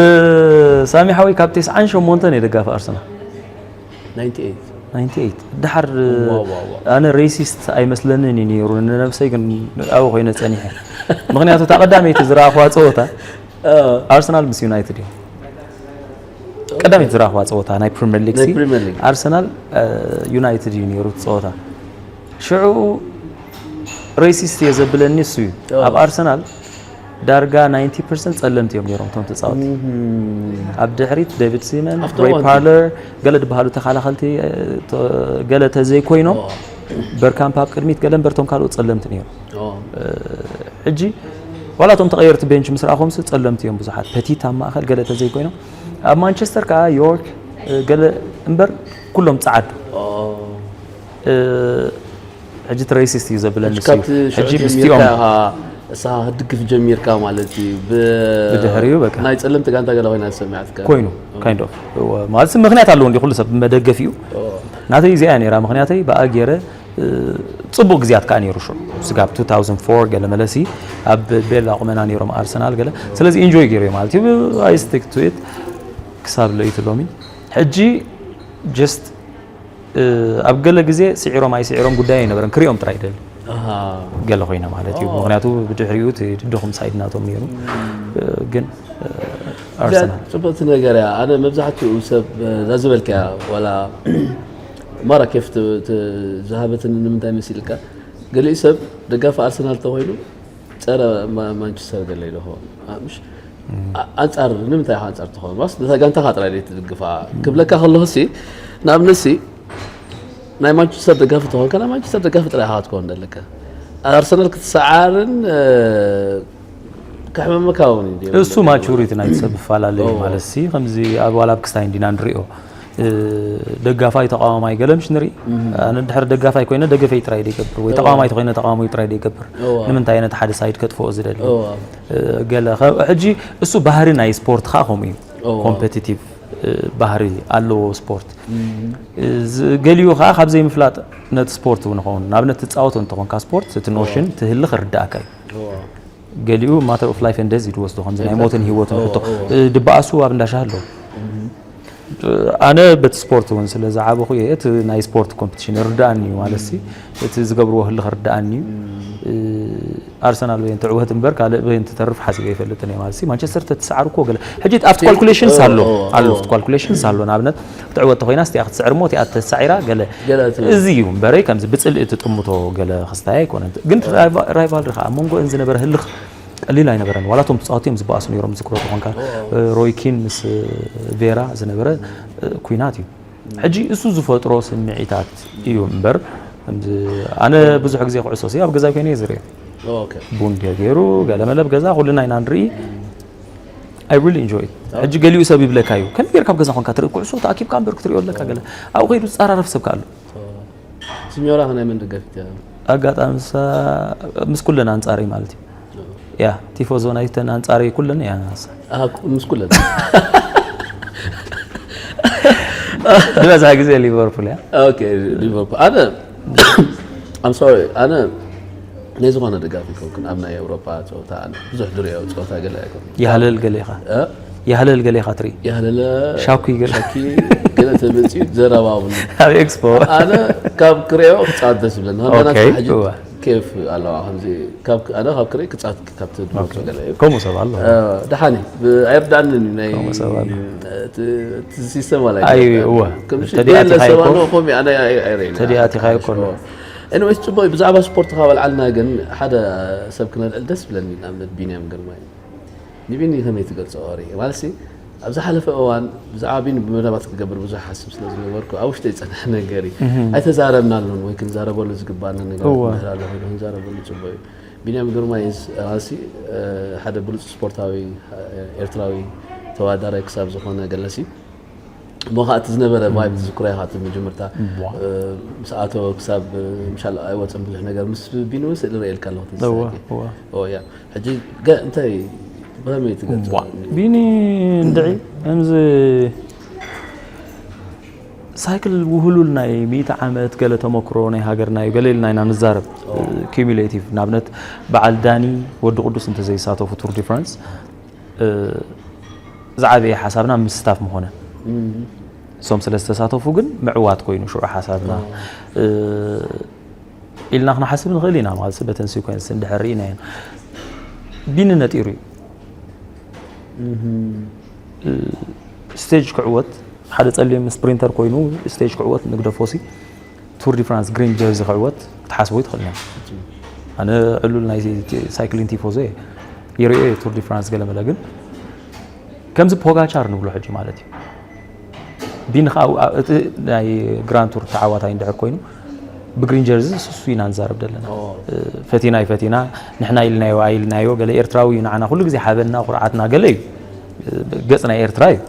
ሳሚ ሓወይ ካብ ተስዓን ሸሞንተን እየ ደጋፊ ኣርሰናል። ድሓር ኣነ ሬሲስት ኣይመስለንን እዩ ነይሩ ንነብሰይ ግን ኣብኡ ኮይነ ፀኒሐ። ምክንያቱ እታ ቀዳመይቲ ዝረኣኽዋ ፀወታ ኣርሰናል ምስ ዩናይትድ እዩ። ቀዳመይቲ ዝረኣኽዋ ፀወታ ናይ ፕሪምየር ሊግ ኣርሰናል ዩናይትድ እዩ ነይሩ እቲ ፀወታ። ሽዑ ሬሲስት እየ ዘብለኒ እሱ እዩ። ኣብ ኣርሰናል ዳርጋ ናይንቲ ፐርሰንት ጸለምቲ እዮም ነይሮም እቶም ተጻወቲ። ኣብ ድሕሪት ዴቪድ ሲመን፣ ሬይ ፓርለር፣ ገለ ዝበሃሉ ተኸላኸልቲ ገለ ተዘይኮይኖም በርካምፕ ኣብ ቅድሚት ገለ እምበር እቶም ካልኦት ጸለምቲ ነይሮም። ሕጂ ዋላ እቶም ተቐየርቲ ቤንች ምስ ረኣኹምሲ ጸለምቲ እዮም ብዙሓት። ፐቲት ኣብ ማእኸል ገለ ተዘይኮይኖም ኣብ ማንቸስተር ከኣ ዮርክ ገለ እምበር ኩሎም ጸዓዱ። ሕጂ እቲ ሬሲስት እዩ ዘብለኒ እሱ እዩ። ሕጂ ምስቲኦም እሳ ክትድግፍ ጀሚርካ ማለት እዩ። ብድሕሪኡ በቃ ናይ ጸለምቲ ጋንታ ገለ ኮይና ዝሰሚዓትካ ኮይኑ kind of ማለት ምክንያት ኣለዎ እንዲ ኩሉ ሰብ መደገፊኡ ናተይ እዚኣ ነይራ ምክንያተይ ብኣ ገይረ ጽቡቅ ግዜያት ከዓ ነይሩ ሽዑ ስጋብ two thousand four ገለ መለሲ ኣብ ቤላ ቁመና ነይሮም ኣርሰናል ገለ ስለዚ ኢንጆይ ገይሩ ማለት እዩ። I stick to it ክሳብ ለይቲ ሎሚ ሕጂ just ኣብ ገለ ግዜ ስዒሮም ኣይስዒሮም ጉዳይ ኣይነበረን ክሪኦም ጥራይ ይደሊ ገለ ኮይነ ማለት እዩ። ምክንያቱ ብድሕሪኡ እቲ ድኹም ሳይድ ናቶም ነይሩ ግን ኣርሰናል ጽብቕቲ ነገር እያ። ኣነ መብዛሕትኡ ሰብ እዛ ዝበልካያ ዋላ ማራ ኬፍ ዝሃበትኒ ንምንታይ መሲልካ ገሊኡ ሰብ ደጋፊ ኣርሰናል ተኮይኑ ጸረ ማንቸስተር ገለ ኢለኹ ምሽ ኣ- ኣንጻር ንምንታይ ኢኻ ኣንጻር ትኸውን? ባስ ነታ ጋንታኻ ጥራይ ድዩ ትድግፋ? ክብለካ ከለኹ ሲ ንኣብነት ሲ ናይ ማንቸስተር ደጋፊ ተኾንካ ናይ ማንቸስተር ደጋፊ ጥራይ ኢኻ ክትከውን ዘለካ። ኣርሰናል ክትሰዓርን እ፣ ከሕመመካ እውን እዩ። እሱ ማቹሪቲ ናይቲ ሰብ ይፈላለዩ ኦ። ማለት ሲ ከምዚ ኣብ ዋላ ኣብ ክስታይ እንዲና ንሪኦ እ፣ ደጋፋይ ተቃዋማይ ገለ ምሽ ንርኢ ኣነ ድሕር ደጋፋይ ኮይነ ደገፈይ ጥራይ ደይገብር ወይ ተቃዋማይ ተኮይነ ተቃዋማይ ጥራይ ደይገብር እዋ። ንምንታይ ነቲ ሓደ ሳይድ ከጥፍኦ ዝደሊ እዋ። እ፣ ገለ ከ- ሕጂ እሱ ባህሪ ናይ ስፖርት ከዓ ከምኡ እዩ እዋ። ኮምፔቲቲቭ እ፣ ባህሪ ኣለዎ ስፖርት እ፣ ዝ- ገሊኡ ከዓ ካብ ዘይምፍላጥ ነቲ ስፖርት እውን ይኸውን ንኣብነት ትፃወቶ እንተኾንካ ስፖርት እቲ ኖሽን ትህሊ ክርዳእካ እዩ እዋ። ገሊኡ ማተር ኦፍ ላይፍ ኤንድ ዴዝ እዩ ዝወስዶ ከምዚ ናይ ሞትን ህይወትን እዎ፣ ሕቶ እዎ። እ፣ ድበኣሱ ኣብ እንዳሻ ኣሎ ኣነ በቲ ስፖርት እውን ስለ ዝዓበኹ እየ እቲ ናይ ስፖርት ኮምፒቲሽን ይርዳኣኒ እዩ ማለት ሲ እቲ ዝገብርዎ ህልኽ ርዳኣኒ እዩ እ፣ ኣርሰናል በየን ትዕወት እምበር ካልእ በየን ትተርፍ ሓሲበ ይፈልጥን እየ ማለት ሲ ማንቸስተር ተትሰዓር እኮ ገለ ሕጂ ኣብቲ ካልኩሌሽንስ ኣሎ እዎ፣ እዎ፣ ኣሎ እዎ። ኣብቲ ካልኩሌሽንስ ኣሎ ንኣብነት ትዕወት ተኮይና ስቲኣ ክትስዕር ሞ እቲኣ ተሳዒራ ገለ ገለ እቲ- እዚ እዩ እምበረይ ከምዚ ብፅልኢ ትጥምቶ ገለ ክስታይ ኣይኮነን ግን ራይቫልሪ ከዓ ኣብ መንጎ እን ዝነበረ ህልኽ ቀሊል ኣይነበረን ዋላ እቶም ተፃወቲ እዮም ዝበኣሱ ነይሮም ዝክሮ ተኾንካ ሮይኪን ምስ ቬራ ዝነበረ እ፣ ኩናት እዩ ሕጂ እሱ ዝፈጥሮ ስምዒታት እዩ እምበር ከምዚ ኣነ ብዙሕ ግዜ ኩዕሶ ሲ ኣብ ገዛይ ኮይነ እየ ዝሪኦ ኦኬ። ቡን ገይሩ ገለመለ ኣብ ገዛ ኩልና ኢና ንርኢ I really enjoy it ሕጂ ገሊኡ ሰብ ይብለካ እዩ ከመይ ጌርካ ኣብ ገዛ ኮንካ ትርኢ ኩዕሶ ተኣኪብካ እምበር ክትሪኦ ኣለካ ገለ ኣብኡ ከይዱ ዝፀራረፍ ሰብ ኣሎ ሲኞራ ከናይ መን ደገፊት እያ? ኣጋጣሚ ንሳ ምስ ኩለን ኣንፃረይ ማለት እዩ ያ ቲፎዞ ናይተን ኣንፃረይ ኩለን እያ ንሳ ኣሃ፣ ምስ ኩለን ዝበዝሐ ግዜ ሊቨርፑል እያ ኦኬ ሊቨርፑል ኣነ I'm sorry ኣነ ናይ ዝኾነ ደጋፊ ይኮንኩን ኣብ ናይ ኤውሮፓ ፀወታ ኣነ ብዙሕ ድሪኦ ፀወታ ገለ ኣይኮን ይሃለል ገሌኻ ይሃለል ገሌኻ ትርኢ ያህለለ ሻኩ ይገለ ሻኪ ገለ ተመፅኡ ዘረባ እውን ኣብ ኤክስፖ ኣነ ካብ ክሪኦ ክፃወት ደስ ይብለኒ ኦኬ፣ ሀገናት ሕጂ እዋ። ኬፍ ኣለዋ ከምዚ ካብ ኣነ ካብ ክርኢ ክፃወት ካብ ትድመፆ ገለ እዩ ከምኡ ሰብ ኣሎ ደሓኒ ኣይርዳእንን እዩ ናይ ከምኡ ሰብ ኣሎ። እቲ ሲስተም ኣላ ኣይ እወ ከምሽ ተዲኣቲኻ ሰብ ይኮ ኣለዎ ከምኡ ኣነ ኣይረይን ተዲኣቲኻ ይኮ ኣሎ ኤኒዌይስ ፅቡቅ እዩ ብዛዕባ ስፖርት ካብ ኣልዓልና ግን ሓደ ሰብ ክነልዕል ደስ ብለኒ ንኣብነት ቢንያም ግርማይ ንቢኒ ከመይ ትገልፆ ሪ ማለት ሲ ኣብ ዝሓለፈ እዋን ብዛዕባ ቢኒ ብመደባት ክገብር ብዙሕ ሓስብ ስለ ዝነበርኩ ኣብ ውሽጢ ይፀንሕ ነገር እዩ ኣይተዛረብናሉን ወይ ክንዛረበሉ ዝግባና ነገር እወ። ምህር ኣሎ ኮይኑ ክንዛረበሉ ፅቡቅ እዩ ቢንያም ግርማይ ራሲ ሓደ ብሉፅ ስፖርታዊ ኤርትራዊ ተወዳዳራይ ክሳብ ዝኾነ ገለሲ እሞ ከዓ እቲ ዝነበረ ቫይብ ዝዝክሮ ኢኻ እቲ መጀመርታ እዋ። ምስ ኣተወ ክሳብ ምሻል ኣይወፅን ብዙሕ ነገር ምስ ቢኒ እውን ስእሊ ርእየልካ ኣለኹ እወ፣ እወ። ያ ሕጂ ገ- እንታይ ብኸመይ ትገልፆ ዋ፣ ቢኒ እንድዒ ከምዚ ሳይክል ውህሉል ናይ ሚእቲ ዓመት ገለ ተመክሮ ናይ ሃገርና እዩ ገለ ኢልና ኢና ንዛረብ ኪሙሌቲቭ ንኣብነት በዓል ዳኒ ወዲ ቅዱስ እንተዘይሳተፉ ቱር ዲፍረንስ ዝዓበየ ሓሳብና ምስታፍ ምኾነ እሶም ስለ ዝተሳተፉ ግን ምዕዋት ኮይኑ ሽዑ ሓሳብና ኢልና ክንሓስብ ንኽእል ኢና ማለት በተን ሲኮንስ እንድሕር ርኢናየን ቢኒ ነጢሩ እዩ ስቴጅ ክዕወት ሓደ ጸሊም ስፕሪንተር ኮይኑ ስቴጅ ክዕወት ንግደፎሲ ቱር ዲ ፍራንስ ግሪን ጀርዚ ክዕወት ክትሓስቦ ይትኽእል ያ ኣነ ዕሉል ናይ ሳይክሊን ቲፎዞ እየ ይርእዮ እየ ቱር ዲ ፍራንስ ገለመለ ግን ከምዚ ፖጋቻር ንብሎ ሕጂ ማለት እዩ ቢን ከዓ እቲ ናይ ግራንድ ቱር ተዓዋታይ እንድሕር ኮይኑ ብግሪን ጀርዚ ስሱ ኢና ንዛረብ ዘለና ፈቲና ይፈቲና ንሕና ኢልናዮ ኣይልናዮ ገለ ኤርትራዊ እዩ ንዓና ኩሉ ግዜ ሓበንና ኩርዓትና ገለ እዩ ገጽ ናይ ኤርትራ እዩ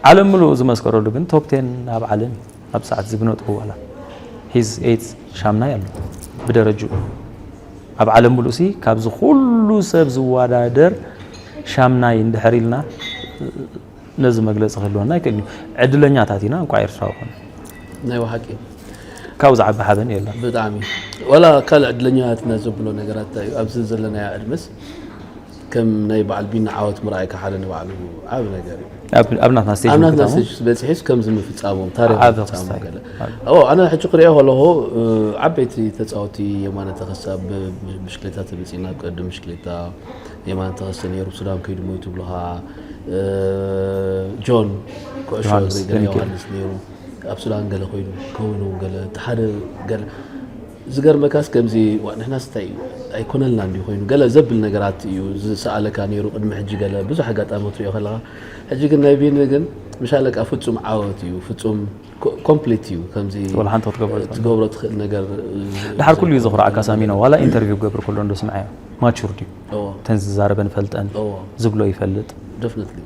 ዓለም ምሉእ ዝመስከረሉ ግን ቶፕ ቴን ኣብ ዓለም ኣብ ሰዓት ዝብነጥቡ ዋላ ሂዝ ኤት ሻምናይ ኣሎ ብደረጅኡ ኣብ ዓለም ምሉእ ሲ ካብዚ ኩሉ ሰብ ዝወዳደር ሻምናይ እንድሕር ኢልና ነዚ መግለፂ ክህልወና ኣይክእልን እዩ ዕድለኛታት ኢና እንኳ ኤርትራዊ ኮነ ናይ ብሓቂ ካብኡ ዝዓቢ ሓበን የለን ብጣዕሚ ዋላ ካልእ ዕድለኛትና ዘብሎ ነገራት እንታይ እዩ ኣብዚ ዘለናዮ ዕድመስ ከም ናይ በዓል ቢኒ ዓወት ምርኣይካ ሓደ ንባዕሉ ዓቢ ነገር እዩ ኣብ ናትና ስቴጅ ኣብ ናትና ስቴጅ በፂሒስ ከምዚ ምፍፃሞም ታሪክ ዓቢ ምፍፃሞም ክስታይ ገለ ኦ ኣነ ሕጂ ክሪኦ ከለኹ ዓበይቲ ተፃወቲ የማነ ተኸሳ ብብሽክሌታ ተመፂና ቅድም ብሽክሌታ የማነ ተኸሰ ነይሩ ሱዳን ከይዱ ሞይቱ ብልኻ ጆን ኩዕሾ ዮሃንስ፣ እግሪ ገለ ቴንኪ። ዮሃንስ ነይሩ ኣብ ሱዳን ገለ ኮይኑ ከውኑ ገለ እቲ ሓደ ገለ ዝገርመካስ ከምዚ ዋ ንሕናስ እንታይ እዩ ኣይኮነልና እንዲ ኮይኑ ገለ ዘብል ነገራት እዩ ዝሰኣለካ ነይሩ ቅድሚ ሕጂ ገለ ብዙሕ ኣጋጣሚ ክትሪኦ ከለኻ። ሕጂ ግን ናይ ቢኒ ግን ምሻለቃ ፍጹም ዓወት እዩ። ፍጹም ኮምፕሊት እዩ። ከምዚ ወላ ሓንቲ ክትገብሮ ትገብሮ ትኽእል ነገር ድሓር ኩሉ እዩ ዘኹርዓካ ሳሚኖ። ዋላ ኢንተርቪው ክገብር ከሎ እንዶ ስምዓዮ ማቹር ድዩ? እዎ። ተን ዝዛረበን ፈልጠን እዎ። ዝብሎ ይፈልጥ ደፍነትሊ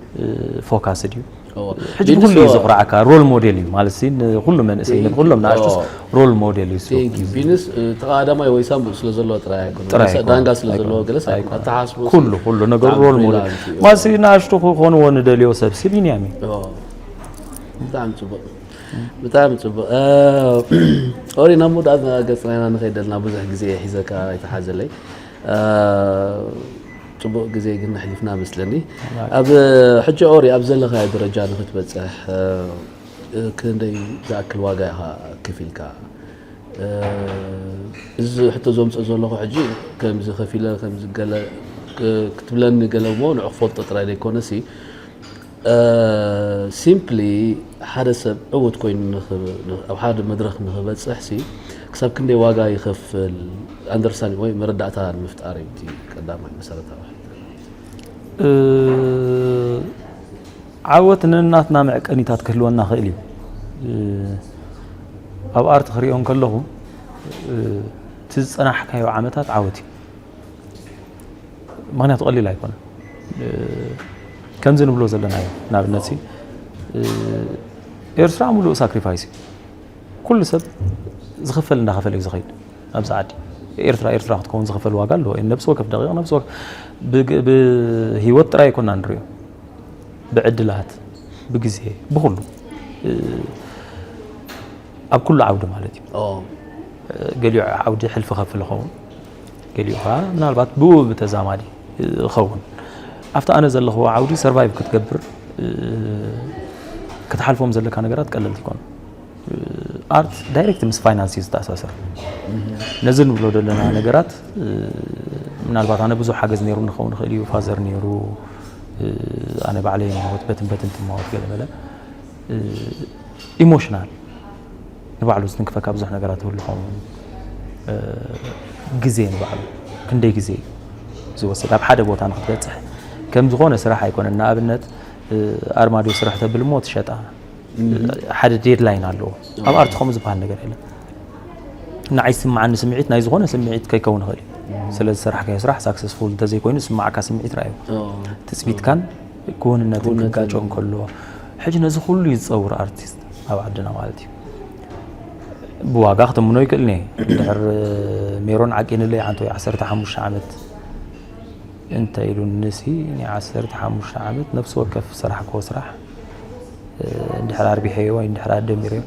ፎካስ ድዩ? እዎ። ሕጂ ቢኒ ኩሉ እዩ እዎ። ዘኹርዓካ። ሮል ሞዴል እዩ ማለት ሲ ንኩሉ መንእሰይ Thank you. ንኩሎም ንኣሽቱስ እዎ። ሮል ሞዴል እዩ። Thank you። ቢንስ እ፣ ተቐዳማይ ወይ ሳምቡእ ስለ ዘለዎ ጥራይ ኣይኮነ ጥራይ ገለ ኣይኮነ። ዳንጋ ስለ ዘለዎ ኣይኮነ። ገለ ኣይኮነ። ኣተሓስቦ ኩሉ ኩሉ ነገሩ ብጣዕሚ ሮል ሞዴል ብሪላንት እዩ። ማሲ ንኣሽቱ ክኾንዎ ንደልዮ ሰብ ሲ ቢንያሚን እዎ። ብጣዕሚ ጽቡቕ ብጣዕሚ ጽቡቕ እ፣ ኦሪ ናብ መውዳእታ ገጽና ኢና ንኸይድ ዘለና ብዙሕ ግዜ ሒዘካ ኣይተሓዘለይ እ፣ ጽቡቕ ግዜ ግን ኣሕሊፍና መስለኒ ኣብ ሕጂ ኦሪ ኣብ ዘለኻዮ ደረጃ ንክትበጽሕ እ፣ ክንደይ ዝኣክል ዋጋ ኢኻ ከፊልካ እ፣ እዚ ሕቶ ዘምፅእ ዘለኹ ሕጂ ከምዚ ከፊለ ከምዚ ገለ ክ- ክትብለኒ ገለ እሞ ንዑ ክፈልጦ ጥራይ ዘይኮነሲ ሲምፕሊ ሓደ ሰብ ዕውት ኮይኑ ንኽ- ኣብ ሓደ መድረክ ንክበፅሕ ሲ ክሳብ ክንደይ ዋጋ ይኸፍል ኣንደርስታንድ ወይ መረዳእታ ንምፍጣር እዩ እቲ ቀዳማይ መሰረታዊ ሕቶ። እ፣ ዓወት ነናትና መዕቀኒታት ክህልወና ክእል እዩ። እ፣ ኣብ ኣርት ክሪኦ እንከለኹ እ፣ እቲ ዝፀናሕካዮ ዓመታት ዓወት እዩ። ምክንያቱ ቀሊል ኣይኮነ። እ፣ ከምዚ ንብሎ ዘለና እዩ። ንኣብነት ሲ እ፣ ኤርትራ ሙሉእ ሳክሪፋይስ እዩ። ኩሉ ሰብ ዝኽፈል እንዳኸፈለ እዩ ዝኸይድ ኣብዚ ዓዲ። ኤርትራ ኤርትራ ክትከውን ዝኽፈል ዋጋ ኣለዎ። ነብሲ ወከፍ ደቂቕ ነብሲ ወከፍ ብግ- ብህይወት ጥራይ ኣይኮና ንሪኦ፣ ብዕድላት፣ ብግዜ፣ ብኩሉ እ፣ ኣብ ኩሉ ዓውዲ ማለት እዩ። ኦ፣ ገሊኡ ዓውዲ ሕልፊ ከፍል ይኸውን፣ ገሊኡ ከዓ ምናልባት ብኡ ብተዛማዲ ይኸውን። ኣብቲ ኣነ ዘለኽዎ ዓውዲ ሰርቫይቭ ክትገብር እ፣ ክትሓልፎም ዘለካ ነገራት ቀለልቲ ይኮኑ። ኣርት ዳይሬክት ምስ ፋይናንስ እዩ ዝተኣሳሰር። ነዚ ንብሎ ዘለና ነገራት እ፣ ምናልባት ኣነ ብዙሕ ሓገዝ ነይሩ ንኸውን ይኽእል እዩ፣ ፋዘር ነይሩ እ፣ ኣነ ባዕለይ ማወት በትን በትን ትማወት ገለ በለ ኢሞሽናል ንባዕሉ ዝትንክፈካ ብዙሕ ነገራት ይህሉ ኸውን እ፣ ግዜ ንባዕሉ ክንደይ ግዜ እዩ ዝወስድ ኣብ ሓደ ቦታ ንክትበፅሕ ከም ዝኾነ ስራሕ ኣይኮነን። ንኣብነት እ፣ ኣርማድዮ ስራሕ ተብል እሞ ትሸጣ ሓደ ዴድላይን ኣለዎ። ኣብ ኣርት ከምኡ ዝበሃል ነገር የለን። ንዓይ ዝስምዓኒ ስምዒት ናይ ዝኾነ ስምዒት ከይከውን ይኽእል እዩ። ስለ ዝሰራሕካዮ ስራሕ ሳክሰስፉል እንተዘይኮይኑ ዝስምዓካ ስምዒት ርኣዮ። ትፅቢትካን ክውንነትን ክጋጮ እንከሎ ሕጂ ነዚ ኩሉ እዩ ዝፀውር ኣርቲስት ኣብ ዓድና ማለት እዩ። ብዋጋ ክትምኖ ይክእልኒ እንድሕር ሜሮን ዓቂንለይ ዓንቶ ዓሰርተ ሓሙሽተ ዓመት እንተ ኢሉኒ ሲ ናይ ዓሰርተ ሓሙሽተ ዓመት ነብሲ ወከፍ ዝሰራሕክዎ ስራሕ እንድሕር ኣርቢሐዮ ወይ እንድሕር ኣደሚረዮ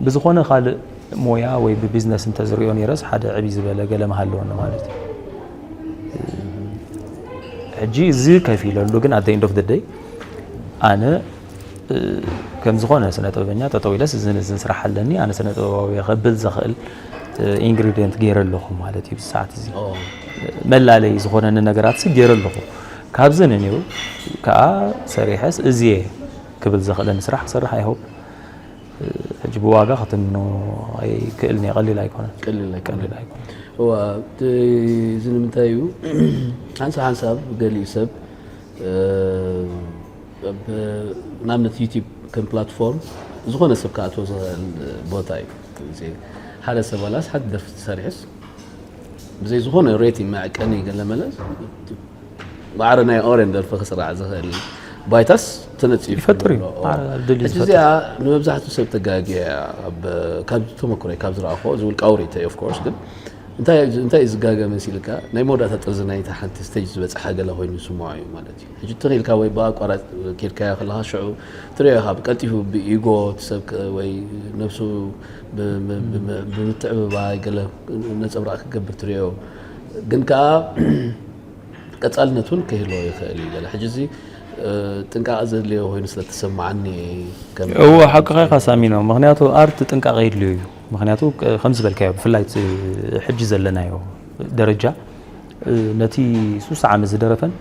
ብዝኾነ ካልእ ሞያ ወይ ብቢዝነስ እንተዝሪኦ ነይረስ ሓደ ዕብይ ዝበለ ገለ ምሃለወኒ ማለት እዩ። ሕጂ እዚ ከፊለሉ ግን ኣደ ኢንድ ኦፍ ደይ ኣነ ከም ዝኾነ ስነ ጥበበኛ ጠጠው ኢለስ እዝን እዝን ስራሕ ኣለኒ ኣነ ስነ ጥበባዊ ከብል ዘኽእል ኢንግሪዲየንት ገይረ ኣለኹ ማለት እዩ። ብሰዓት እዚ መላለይ ዝኾነኒ ነገራት ሲ ገይረ ኣለኹ። ካብዚ ንንዩ ከዓ ሰሪሐስ እዚየ ክብል ዘኽእለኒ ስራሕ ክሰርሕ ኣይሆፕ ሕጂ ብዋጋ ክትምኖ ኣይክእልን እየ። ቀሊል ኣይኮነን። ቀሊል ኣይኮነን። ቀሊል ኣይኮነን። እዋ እቲ እዚ ንምንታይ እዩ ሓንሳብ ሓንሳብ ገሊኡ ሰብ እ፣ ብ- ንኣብነት ዩቲብ ከም ፕላትፎርም ዝኾነ ሰብ ክኣትዎ ዝኽእል ቦታ እዩ። እዚ ሓደ ሰብ ዋላስ ሓንቲ ደርፊ ተሰሪሕስ ብዘይ ዝኾነ ሬቲንግ መዕቀኒ ገለ መለ ማዕረ ናይ ኦሬን ደርፊ ክስራዕ ዝኽእል ባይታስ ተነፂፉ ይፈጥር እዩ። ኣሎ። ማዕረ ድልድል ሕጂ ይፈጥር። እዚኣ ንመብዛሕትኡ ሰብ ተጋግያ እያ። ኣብ ካብ ተመክሮይ ካብ ዝረኣኹዎ እዚ ውልቃዊ ርእይቶይ ኦፍ ኮርስ ግን እንታይ እንታይ እዩ ዝጋገ መሲልካ ናይ መወዳእታ ጥርዚ ናይቲ ሓንቲ ስቴጅ ዝበፅሓ ገለ ኮይኑ ዝስምዖ እዩ ማለት እዩ። ሕጂ ትኽኢልካ ወይ ብኣቋራጭ ኬድካዮ ከለኻ ሽዑ ትሪኦ ኢኻ ብቀልጢፉ ብኢጎ እቲ ሰብ ከ- ወይ ነብሱ ብ- ብ- ብ- ብምትዕብባይ ገለ ነፀብራቕ ክገብር ትሪኦ ግን ከዓ ቀፃልነት እውን ከይህልዎ ይኽእል እዩ። ገለ ሕጂ እዚ እ፣ ጥንቃቐ ዘድልዮ ኮይኑ ስለ ተሰማዓኒ ከም እዎ ሓቅኻ ኢኻ ሳሚኖ። ምክንያቱ ኣርት ጥንቃቐ የድልዮ እዩ። ምክንያቱ እ፣ ከም ዝበልካዮ ብፍላይ እቲ ሕጂ ዘለናዮ ደረጃ እ፣ ነቲ ሱሳ ዓመት ዝደረፈን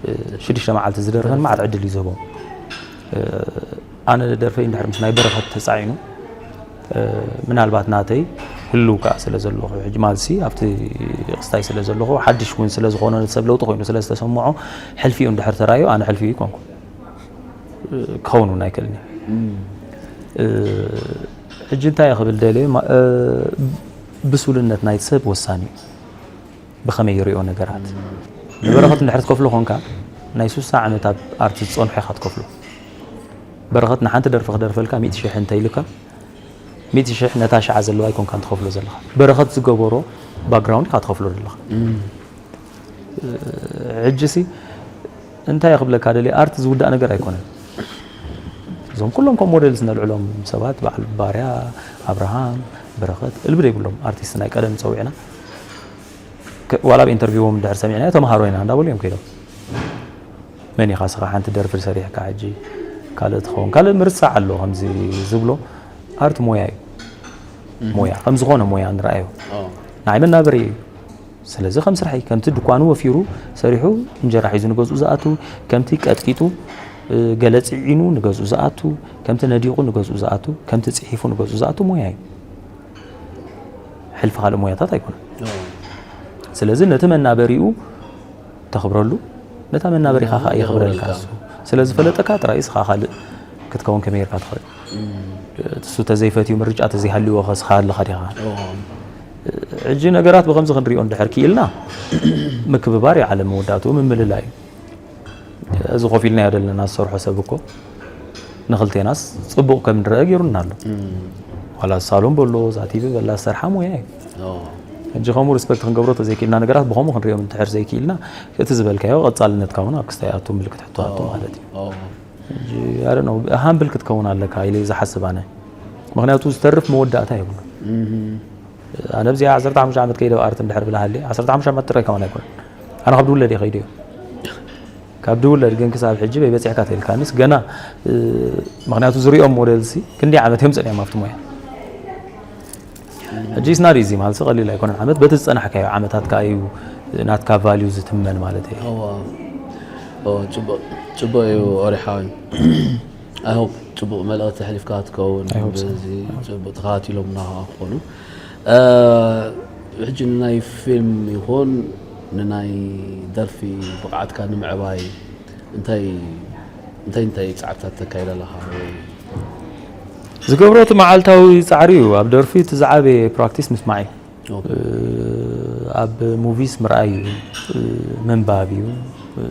እ፣ ሽዱሽተ መዓልቲ ዝደረፈን ማዕት ዕድል እዩ ዝህቦም። እ፣ ኣነ ደርፈይ እንድሕር ምስ ናይ በረኸት ተፃዒኑ እ፣ ምናልባት ናተይ ህልው ከዓ ስለ ዘለኹ፣ ሕጂ ማለትሲ ኣብቲ ክስታይ ስለ ዘለኹ፣ ሓድሽ እውን ስለ ዝኾነ፣ ሰብ ለውጢ ኮይኑ ስለ ዝተሰምዖ፣ ሕልፊኡ እንድሕር ተራእዮ፣ ኣነ ሕልፊኡ ይኮንኩ፣ ክኸውን እውን ኣይክእልን እዩ። ሕጂ እንታይ ክብል ደልየ፣ ብሱልነት ናይቲ ሰብ ወሳኒ እዩ። ብኸመይ ይሪኦ ነገራት። ንበረኸት እንድሕር ትከፍሎ ኮንካ፣ ናይ ሱሳ ዓመት ኣብ ኣርቲ ዝጸንሑ ኢኻ ትከፍሎ። በረኸት ንሓንቲ ደርፊ ክደርፈልካ ሚእቲ ሽሕ እንተኢሉካ፣ ሚእቲ ሽሕ ነታ ሽዓ ዘለዋ ኣይኮንካን ትኸፍሎ ዘለኻ። በረኸት ዝገበሮ ባክግራውንድ ኢኻ ትኸፍሎ ዘለኻ። ሕጂ ሲ እንታይ ክብለካ ደልየ፣ ኣርት ዝውዳእ ነገር ኣይኮነን። እዞም ኩሎም ከም ሞዴልስ ነልዕሎም ሰባት፣ በዓል ባርያ፣ ኣብርሃም፣ በረኸት፣ እልቢ ዘይብሎም ኣርቲስት ናይ ቀደም ጸዊዕና፣ ዋላ ኣብ ኢንተርቪዎም እንድሕር ሰሚዕናዮ፣ ተምሃሮ ኢና እንዳበሉ እዮም ከይዶም። መን ኢኻ ስኻ ሓንቲ ደርፊ ሰሪሕካ ሕጂ ካልእ ትኸውን? ካልእ ምርሳዕ ኣሎ ከምዚ ዝብሎ፣ ኣርት ሞያ እዩ። ሞያ ከም ዝኾነ ሞያ ንረኣዮ። ንዓይ መናበሪ እዩ። ስለዚ ከም ስራሕ እዩ። ከምቲ ድኳኑ ወፊሩ ሰሪሑ እንጀራ ሒዙ ንገዝኡ ዝኣቱ፣ ከምቲ ቀጥቂጡ ገለ ጽዒኑ ንገዝኡ ዝኣቱ፣ ከምቲ ነዲቑ ንገዝኡ ዝኣቱ፣ ከምቲ ጽሒፉ ንገዝኡ ዝኣቱ ሞያ እዩ። ሕልፊ ካልእ ሞያታት ኣይኮነን። ስለዚ ነቲ መናበሪኡ ተኽብረሉ፣ ነታ መናበሪኻ ከዓ የኽብረልካ እሱ። ስለ ዝፈለጠካ ጥራይ እስኻ ካልእ ክትከውን ከመይ ጌርካ ትኽእል? እሱ ተዘይፈትዩ ምርጫ ተዘይሃልዎ ኸ እስኻ ኣለኻ ዲኻ? ሕጂ ነገራት ብኸምዚ ክንሪኦ እንድሕር ክኢልና ምክብባር እዩ ዓለም መወዳእትኡ ምምልላይ እዩ። እዚ ኮፍ ኢልናዮ ዘለና ዝሰርሖ ሰብ እኮ ንኽልቴናስ ጽቡቕ ከም ንረአ ገይሩና ኣሎ። ዋላ ሳሎን በሎ፣ እዛ ቲቪ በላ ዝሰርሓ ሞያ እዩ። ሕጂ ከምኡ ሪስፐክት ክንገብሮ ተዘይክኢልና፣ ነገራት ብኸምኡ ክንሪኦም እንድሕር ዘይክኢልና፣ እቲ ዝበልካዮ ቀጻልነትካ እውን ኣብ ክስታይ ኣቱ ምልክት ሕቶ ኣቱ ማለት እዩ። ሕጂ ኣረ ነው ሃምብል ክትከውን ኣለካ ኢለ ዝሓስብ ኣነ። ምኽንያቱ ዝተርፍ መወዳእታ የብሉ። ኣነ ኣብዚኣ ዓሰርተ ሓሙሽተ ዓመት ከይደ ኣብ ኣርት እንድሕር ብለሃሊ፣ ዓሰርተ ሓሙሽተ ዓመት ጥራይ ከማን ኣይኮነን። ኣነ ካብ ድውለድ እየ ከይደ እዩ። ካብ ድውለድ ግን ክሳብ ሕጂ በይበጺሕካ ተልካንስ ገና፣ ምኽንያቱ ዝሪኦም ሞዴልሲ ክንደይ ዓመት እዮም ጸኒሖም ኣብቲ ሞያ። ሕጂ ስናድ ኢዚ ማለት ቀሊል ኣይኮነን። ዓመት በቲ ዝጸናሕካዮ ዓመታት ከኣ እዩ ናትካ ቫልዩ ዝትመን ማለት እዩ። እወ። እወ፣ ጽቡቕ፣ ጽቡቕ እዩ ኦሪሓዊ። ኣይ ሆፕ ጽቡቕ መልእኽቲ ኣሕሊፍካ ትኸውን። ኣይ ሆፕ ሶ። በዚ ጽቡቕ ተኸታቲሎም እናኸዓ ክኾኑ። እ፣ ሕጂ ንናይ ፊልም ይኹን ንናይ ደርፊ ብቕዓትካ ንምዕባይ እንታይ፣ እንታይ፣ እንታይ ጻዕርታት ተካይድ ኣለኻ ወይ? ዝገብሮ እቲ መዓልታዊ ጻዕሪ እዩ። ኣብ ደርፊ እቲ ዝዓበየ ፕራክቲስ ምስማዕ እዩ። ኦኬ። እ፣ ኣብ ሙቪስ ምርኣይ እዩ። እ፣ ምንባብ እዩ። እ፣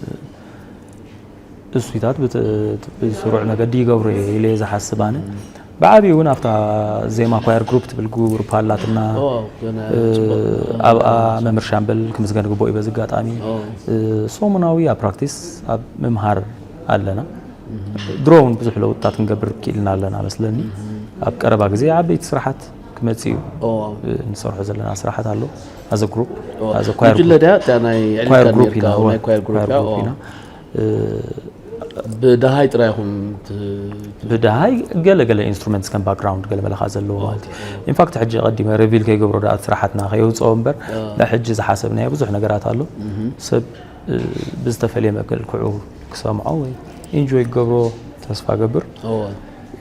እሱታት ብት-፣ ብስሩዕ መገዲ ይገብሮ እየ ኢለ እየ ዝሓስብ ኣነ። ብዓብዩ እውን ኣብታ ዜማ ኳየር ግሩፕ ትብል ግሩፕ ኣላትና። ኦ፣ ገና እ፣ ጽቡቕ። ኣብኣ መምህር ሻምበል ክምስገን ግቡእ እዩ በዚ ኣጋጣሚ። ኦ። እ፣ ሰሙናዊ ኣብ ፕራክቲስ ኣብ ምምሃር ኣለና። ድሮ እውን ብዙሕ ለውጥታት ክንገብር ክኢልና ኣለና መስለኒ። ኣብ ቀረባ ግዜ ዓበይቲ ስራሓት ክመጽእ እዩ። ኦ። እ፣ ንሰርሖ ዘለና ስራሓት ኣሎ። ኣዘ ግሩፕ፣ ኦ። ኣዘ ኳየር ጉጅለ ግሩፕ። ድያ? እታ ናይ ኳየር ዕሊልካ ግሩፕ ነርካ፣ ኢና፣ ኦ፣ ናይ ኳየር ግሩፕ ኳየር እያ። ግሩፕ ኦ። ኢና። እ፣ ብደሃይ ጥራይ ኢኹም ት-፣ ብደሃይ ገለ ገለ ኢንስትሩመንትስ ከም ባክግራውንድ ገለ መለኻ ዘለዎ ማለት እዩ። ኦኬ። ኢንፋክት ሕጂ ቀዲመ ሪቪል ከይገብሮ ደኣ ስራሓትና ከየውፅኦ እምበር፣ ኦ። ንሕጂ ዝሓሰብናዮ ብዙሕ ነገራት ኣሎ። እህ። ሰብ፣ እ፣ ብዝተፈለየ መልክዑ ክሰምዖ ወይ ኢንጆይ ክገብሮ ተስፋ ገብር። ኦ።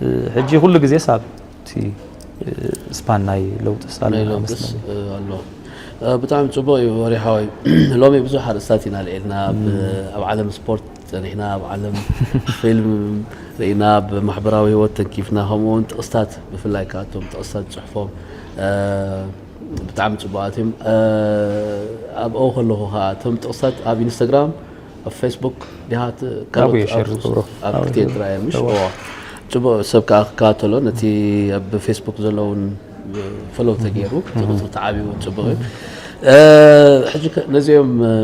እ፣ ሕጂ ኩሉ ግዜ ሳብ እቲ፣ እ፣ ስፓን ናይ ለውጢ ሳለ ናይ ለውጢስ፣ መስለኒ። እ፣ ኣሎ። እ፣ ብጣዕሚ ጽቡቕ እዩ ወሪ ሓወይ። ሎሚ ብዙሕ ኣርእስታት ኢና ኣልዒልና። ብ-፣ እም። ኣብ ዓለም ስፖርት ጸኒሕና፣ ኣብ ዓለም ፊልም ርኢና፣ ኣብ ማሕበራዊ ህይወት ተንኪፍና፣ ከምኡ እውን ጥቕስታት፣ ብፍላይ ከኣ እቶም ጥቕስታት ጽሑፎም፣ እ፣ ብጣዕሚ ጽቡቓት እዮም። እ፣ ኣብኡ ከለኹ ከኣ እቶም ጥቕስታት ኣብ ኢንስታግራም፣ ኣብ ፌስቡክ ዲኻ ት-፣ ካልኦት ኣብኡ እየ ሸር ኣብ፣ ዝገብሮ። ኣብ ኣብኡ ክልቲኤን እየ ጥራይ እዮም፣ ምሽ? ዝገብሮ። እዎ። ጽቡቕ ሰብ ከኣ ክከታተሎ፣ ነቲ ኣብ ፌስቡክ ዘለውን ፎሎው ተገይሩ፣ እቲ ቁጽሪ ተዓብዩ እውን ጽቡቕ እዩ። እ፣ ሕጂ ከ-፣ ነዚኦም፣ እ፣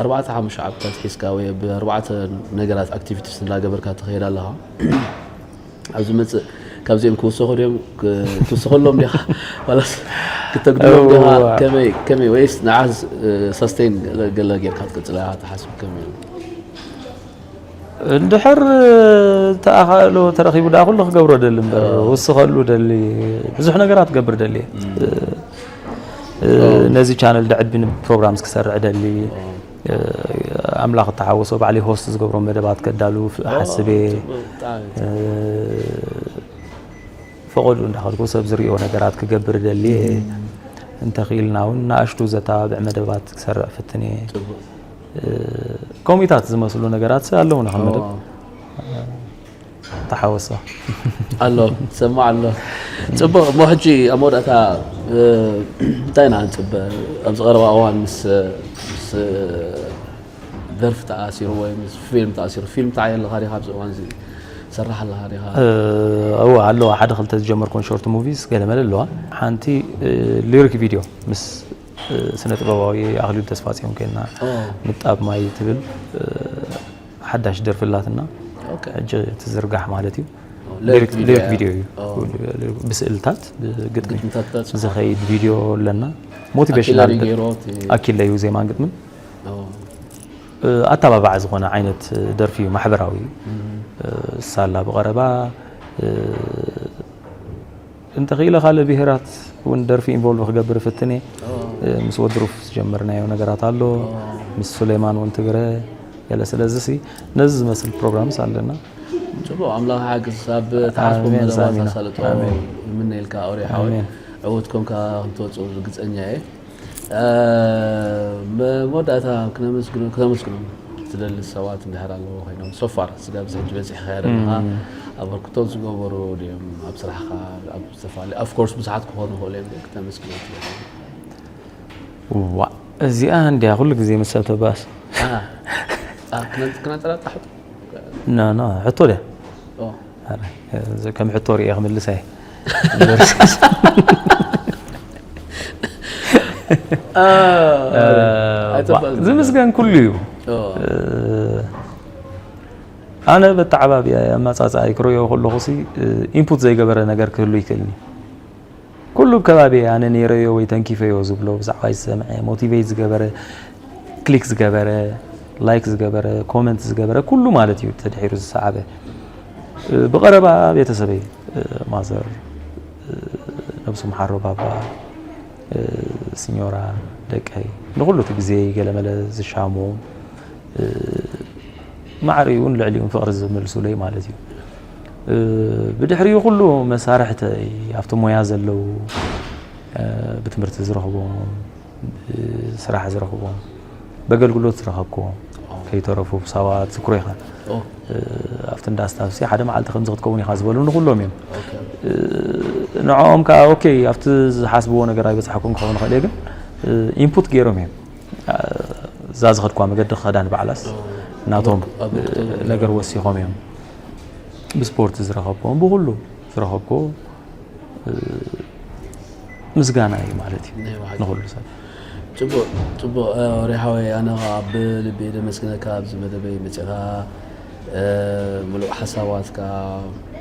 ኣርባዕተ ሓሙሽተ ዓመታት ሒዝካ ወይ ኣብ ኣርባዕተ ነገራት ኣክቲቪቲስ እናገበርካ ትኸይድ ኣለኻ። ኣብ ዝመጽእ ካብዚኦም ክውሰኹ ድዮም? ክ-፣ ትውስኸሎም ዲኻ? ዋላስ ክተግድሎም ዲኻ? እዋ። ከመይ፣ ከመይ ወይስ ንዓዝ፣ እ፣ ሰስቴን ገለ፣ ገለ ጌርካ ትቅጽል ኢኻ ትሓስብ ከመይ? እንድሕር ተኣኻእሎ ተረኺቡ ደኣ ኩሉ ክገብሮ ደሊ እምበር፣ እ። ውስኸሉ ደሊ፣ ብዙሕ ነገራት ክገብር ደሊ እየ። እም። እ፣ እ፣ ኦ። ነዚ ቻነል ደዕቢ ፕሮግራምስ ክሰርዕ ደሊ። ኦ። እ፣ ኣምላኽ እተሓወሶ ባዕለይ ሆስት ዝገብሮ መደባት ከዳሉ ፍ-፣ ኦ፣ ሓስብ እየ። ጽቡቕ፣ ብጣዕሚ እ፣ ጽቡቕ። ፈቐድኡ እንዳኸድኩ ሰብ ዝርእዮ ነገራት ክገብር ደሊ እየ። እም። እንተኽኢልና እውን ንኣሽቱ ዘተባብዕ መደባት ክሰርዕ ፍትን እየ። ጽቡቅ። እ፣ ኮሚታት ዝመስሉ ነገራት ኣለውና ከም መደብ። ኦ። ተሓወሶ። ኣሎ፣ ትሰማዕ ኣሎ። ጽቡቕ፣ እሞ ሕጂ ኣብ መወዳእታ፣ እ፣ እንታይ ኢና ንጽበ? ኣብዚ ቀረባ እዋን ምስ፣ ምስ ደርፊ ተኣሲሩ ወይ ምስ ፊልም ተኣሲሩ፣ ፊልም ትዓይ ኣለኻ ዲኻ ኣብዚ እዋን እዚ? ትሰርሕ ኣለኻ ዲኻ? እ፣ እወ፣ ኣለዋ። ሓደ ክልተ ዝጀመርኩን ሾርት ሙቪስ ገለ መለ ኣለዋ። ሓንቲ፣ እ፣ ሊሪክ ቪድዮ ምስ፣ እ፣ ስነ ጥበባዊ ኣኽሊሉ ተስፋጽዮን ኮይና፣ ኦ። ንጣብ ማይ ትብል፣ እ፣ ሓዳሽ ደርፊ ኣላትና። ኦኬ። ሕጂ ትዝርጋሕ ማለት እዩ። ኦ፣ ሊሪክ ሊሪክ፣ ቪድዮ ሊሪክ እያ። ቪድዮ እዩ። ኦ። ብስእልታት፣ ብግጥሚ ግጥምታት በጽሖ። ዝኸይድ ቪድዮ ኣለና። ሞቲቬሽናል ኣኪላ ተ-፣ ሪጌሮ እቲ ኣኪላ እዩ ዜማን ግጥምን። ኦ። እ፣ ኣተባባዒ ዝኾነ ዓይነት ደርፊ እዩ፣ ማሕበራዊ እዩ። እም። እ፣ ሳላ ብቐረባ፣ እ፣ እንተኽኢለ ካልእ ብሄራት እውን ደርፊ ኢንቮልቭ ክገብር እፍትን እየ። ኦ። እ፣ ምስ ወዲ ሩፍ ዝጀመርናዮ ነገራት ኣሎ። ኦ። ምስ ሱሌማን እውን ትግረ ገለ። ስለዚ ሲ ነዚ ዝመስል ፕሮግራምስ ኣለና። ጽቡቕ፣ ኣምላኽ ሓግዝ። ኣብ ትሓስቦም ኣሜን፣ መደባት ኣሜን። ኣሳልጦ ኣሜን። ይምነየልካ ኣውሬ ሓወይ። ኣሜን። ዕዉት ኮንካ ከም ትወጽእ ርግጸኛ እየ። እ፣ መወዳእታ ክነመስግኖ-፣ ክነመስግኖም ትደሊ ሰባት እንድሕር ኣለዎ ኮይኖም፣ so far ስጋብ እዚ ሕጂ በጺሕካዮ ዘለኻ እም። ኣበርክቶ ዝገበሩ ድዮም ኣብ ስራሕኻ፣ ኣብ ዝተፈላለዩ፣ of course ብዙሓት ክኾኑ ይኽእሉ እዮም፣ ግን ክተመስግኖም ትደሊ? ዋእ፣ እዚኣ እንድያ ኩሉ ግዜ ምስ ሰብ ተባእስ። ኣ፣ ኣ፣ ክነ-፣ ክነንጠላጥላ ሕቶ? ኖ፣ ኖ፣ ሕቶ ድያ? ኦ። ኣረ፣ እዚ ከም ሕቶ ርእየ ክምልሳ እየ። አ፣ እ፣ ኣይተባእስ። ዝምስገን ኩሉ እዩ። ኦ። እ፣ ኣነ በተዓባብያ ኣመጻጽኣ ክርእዮ ከለኹ ሲ፣ እ፣ ኢንፑት ዘይገበረ ነገር ክህሉ ይክእልኒ። ኩሉ ኣብ ከባቢ ኣነ ነይረዮ ወይ ተንኪፈዮ ዝብሎ ብዛዕባይ ዝሰምዐ፣ ሞቲቬት ዝገበረ፣ ክሊክ ዝገበረ፣ ላይክ ዝገበረ፣ ኮመንት ዝገበረ፣ ኩሉ ማለት እዩ ተድሒሩ ዝሰዓበ። እ፣ ብቐረባ ቤተሰበይ፣ እ፣ ማዘር፣ እ፣ ነብሱ መሓሮ ባባ፣ እ፣ ሲኞራ፣ ደቀይ፣ ንኹሉ እቲ ግዜ ገለመለ ዝሻሙ፣ እ፣ ማዕሪኡን ልዕሊኡን ፍቕሪ ዝምልሱለይ ማለት እዩ። እ፣ ብድሕሪኡ ኩሉ መሳርሕተይ ኣብቲ ሞያ ዘለዉ፣ እ፣ ብትምህርቲ ዝረኽቦም፣ ብስራሕ ዝረኽቦም፣ በገልግሎት ዝረኸብክዎም ኦ። ከይተረፉ ብሳዋ ትዝክሮ ኢኻ። ኦ። እ፣ ኣብቲ እንዳ ስታፍሲ ሓደ መዓልቲ ከምዚ ክትከውን ኢኻ ዝበሉ ንኹሎም እዮም። ኦኬ። እ፣ ንዕኦም ከኣ ኦኬ፣ ኣብቲ ዝሓስብዎ ነገር ኣይበጻሕኩን ክኸውን ይኽእል እየ፣ ግን፣ እ፣ ኢንፑት ገይሮም እዮም። እ፣ እዛ ዝኸድኳ መገዲ ክኸዳን ባዕላስ ኦ። ናቶም፣ ኣብ፣ ኣብ እ፣ ነገር ወሲኾም እዮም። ብስፖርት ዝረኸብክዎም፣ ብኹሉ ዝረኸብክዎ፣ እ፣ ምስጋና እዩ ማለት እዩ ናይ ባዕሉ። ንኹሉ ሰብ። ጽቡቕ፣ ጽቡቕ፣ እ፣ ሪሓወይ፣ ኣነ ኸኣ ብልቢ እየ ደመስግነካ ኣብዚ መደበይ መጺኻ፣ እ፣ ምሉእ ሓሳባትካ፣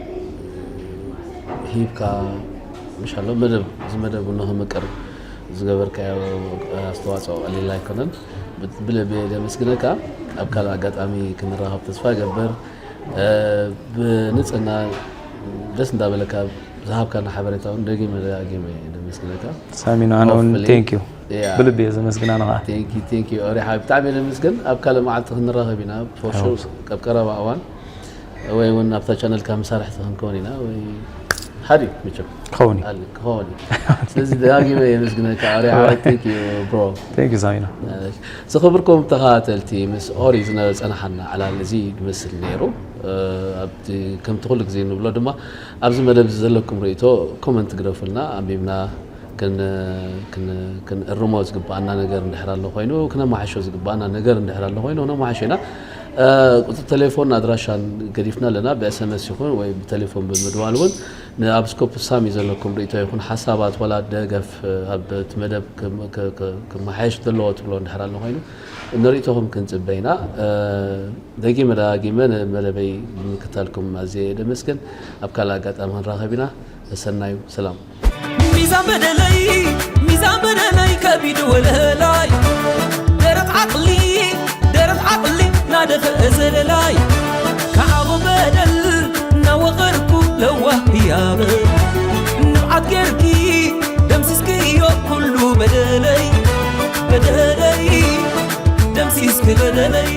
እ፣ ሂብካ፣ ምሻሎ መደብ፣ እዚ መደብ ንኽምቅር ዝገበርካዮ ኣስተዋጽኦ ቀሊል ኣይኮነን። ብ-፣ ብልቢ እየ ደመስግነካ። ኣብ ካልእ ኣጋጣሚ ክንራኸብ ተስፋ እገብር። እ፣ ብንጽህና ደስ እንዳበለካ ዝሃብካና ሓበሬታ እውን ደጊመ ደጋጊመ እየ ደመስግነካ። ሳሚና፣ ኣነ እውን ሆፕፉሊ። ቴንክ ዩ። ያ። ብልቢ እየ ዘመስግን ኣነ ኸዓ። ቴንክ ዩ፣ ቴንክ ዩ። ኦሬ ሓቢብ፣ ብጣዕሚ እየ ደመስግን። ኣብ ካልእ መዓልቲ ክንራኸብ ኢና፣ ፎር ሹር። ኦፍኮርስ። ኣብ ቀረባ እዋን ወይ እውን ኣብታ ቻነልካ መሳርሕቲ ክንከውን ኢና፣ ወይ ሃዲ መቸም። ክኸውን እዩ። ኣለ፣ ክኸውን እዩ። ስለዚ ደጋጊመ የመስግነካ፣ ኦሬ ሓቢብ፣ ቴንክ ዩ፣ ብሮ። ቴንክ ዩ፣ ሳሚና። ዝኽብርኩም ተኸታተልቲ፣ ምስ ኦሪ ዝነበረ ጸናሓና ዕላል እዚ ይመስል ነይሩ። እ፣ ኣብቲ፣ ከምቲ ኩሉ ግዜ እንብሎ ድማ፣ ኣብዚ መደብ እዚ ዘለኩም ርእይቶ ኮመንት ግደፉልና፣ ኣንቢብና ክን-፣ ክን-፣ ክንእርሞ ዝግባኣና ነገር እንድሕር ኣሎ ኮይኑ፣ ክነማሕሾ ዝግባኣና ነገር እንድሕር ኣሎ ኮይኑ፣ ክነማሕሾ ኢና። እ፣ ቁጽሪ ቴሌፎን ኣድራሻን ገዲፍና ኣለና፣ ብ ኤስ ኤም ኤስ ይኹን ወይ ብቴሌፎን ብምድዋል እውን ንኣብ ስኮፕ ሳሚ ዘለኩም ርእይቶ ይኹን ሓሳባት፣ ዋላ ደገፍ፣ እ፣ ኣብ እቲ መደብ ክም-፣ ክ-፣ ክ-፣ ክመሓየሽ ዘለዎ ትብሎ እንድሕር ኣሎ ኮይኑ፣ ንርእይቶኹም ክንጽበ ኢና። እ፣ ደጊመ ደጋጊመ ንመደበይ ብምክታልኩም ኣዝየ እየ ደመስግን። ኣብ ካልእ ኣጋጣሚ ክንራኸብ ኢና። ሰሰናዩ፣ ሰላም። ሚዛን በደለይ፣ ሚዛን በደለይ ከቢድ ወለላይ። ደረት ዓቕሊ፣ ደረት ዓቕሊ ናደፈአ ዘለላይ። ከዓኹ በደል እናወቐርኩ ለዋህ ህያበይ። ንብዓት ጌርኪ ደምሲስክዮ ኩሉ በደለይ፣ በደለይ ደምሲስኪ በደለይ።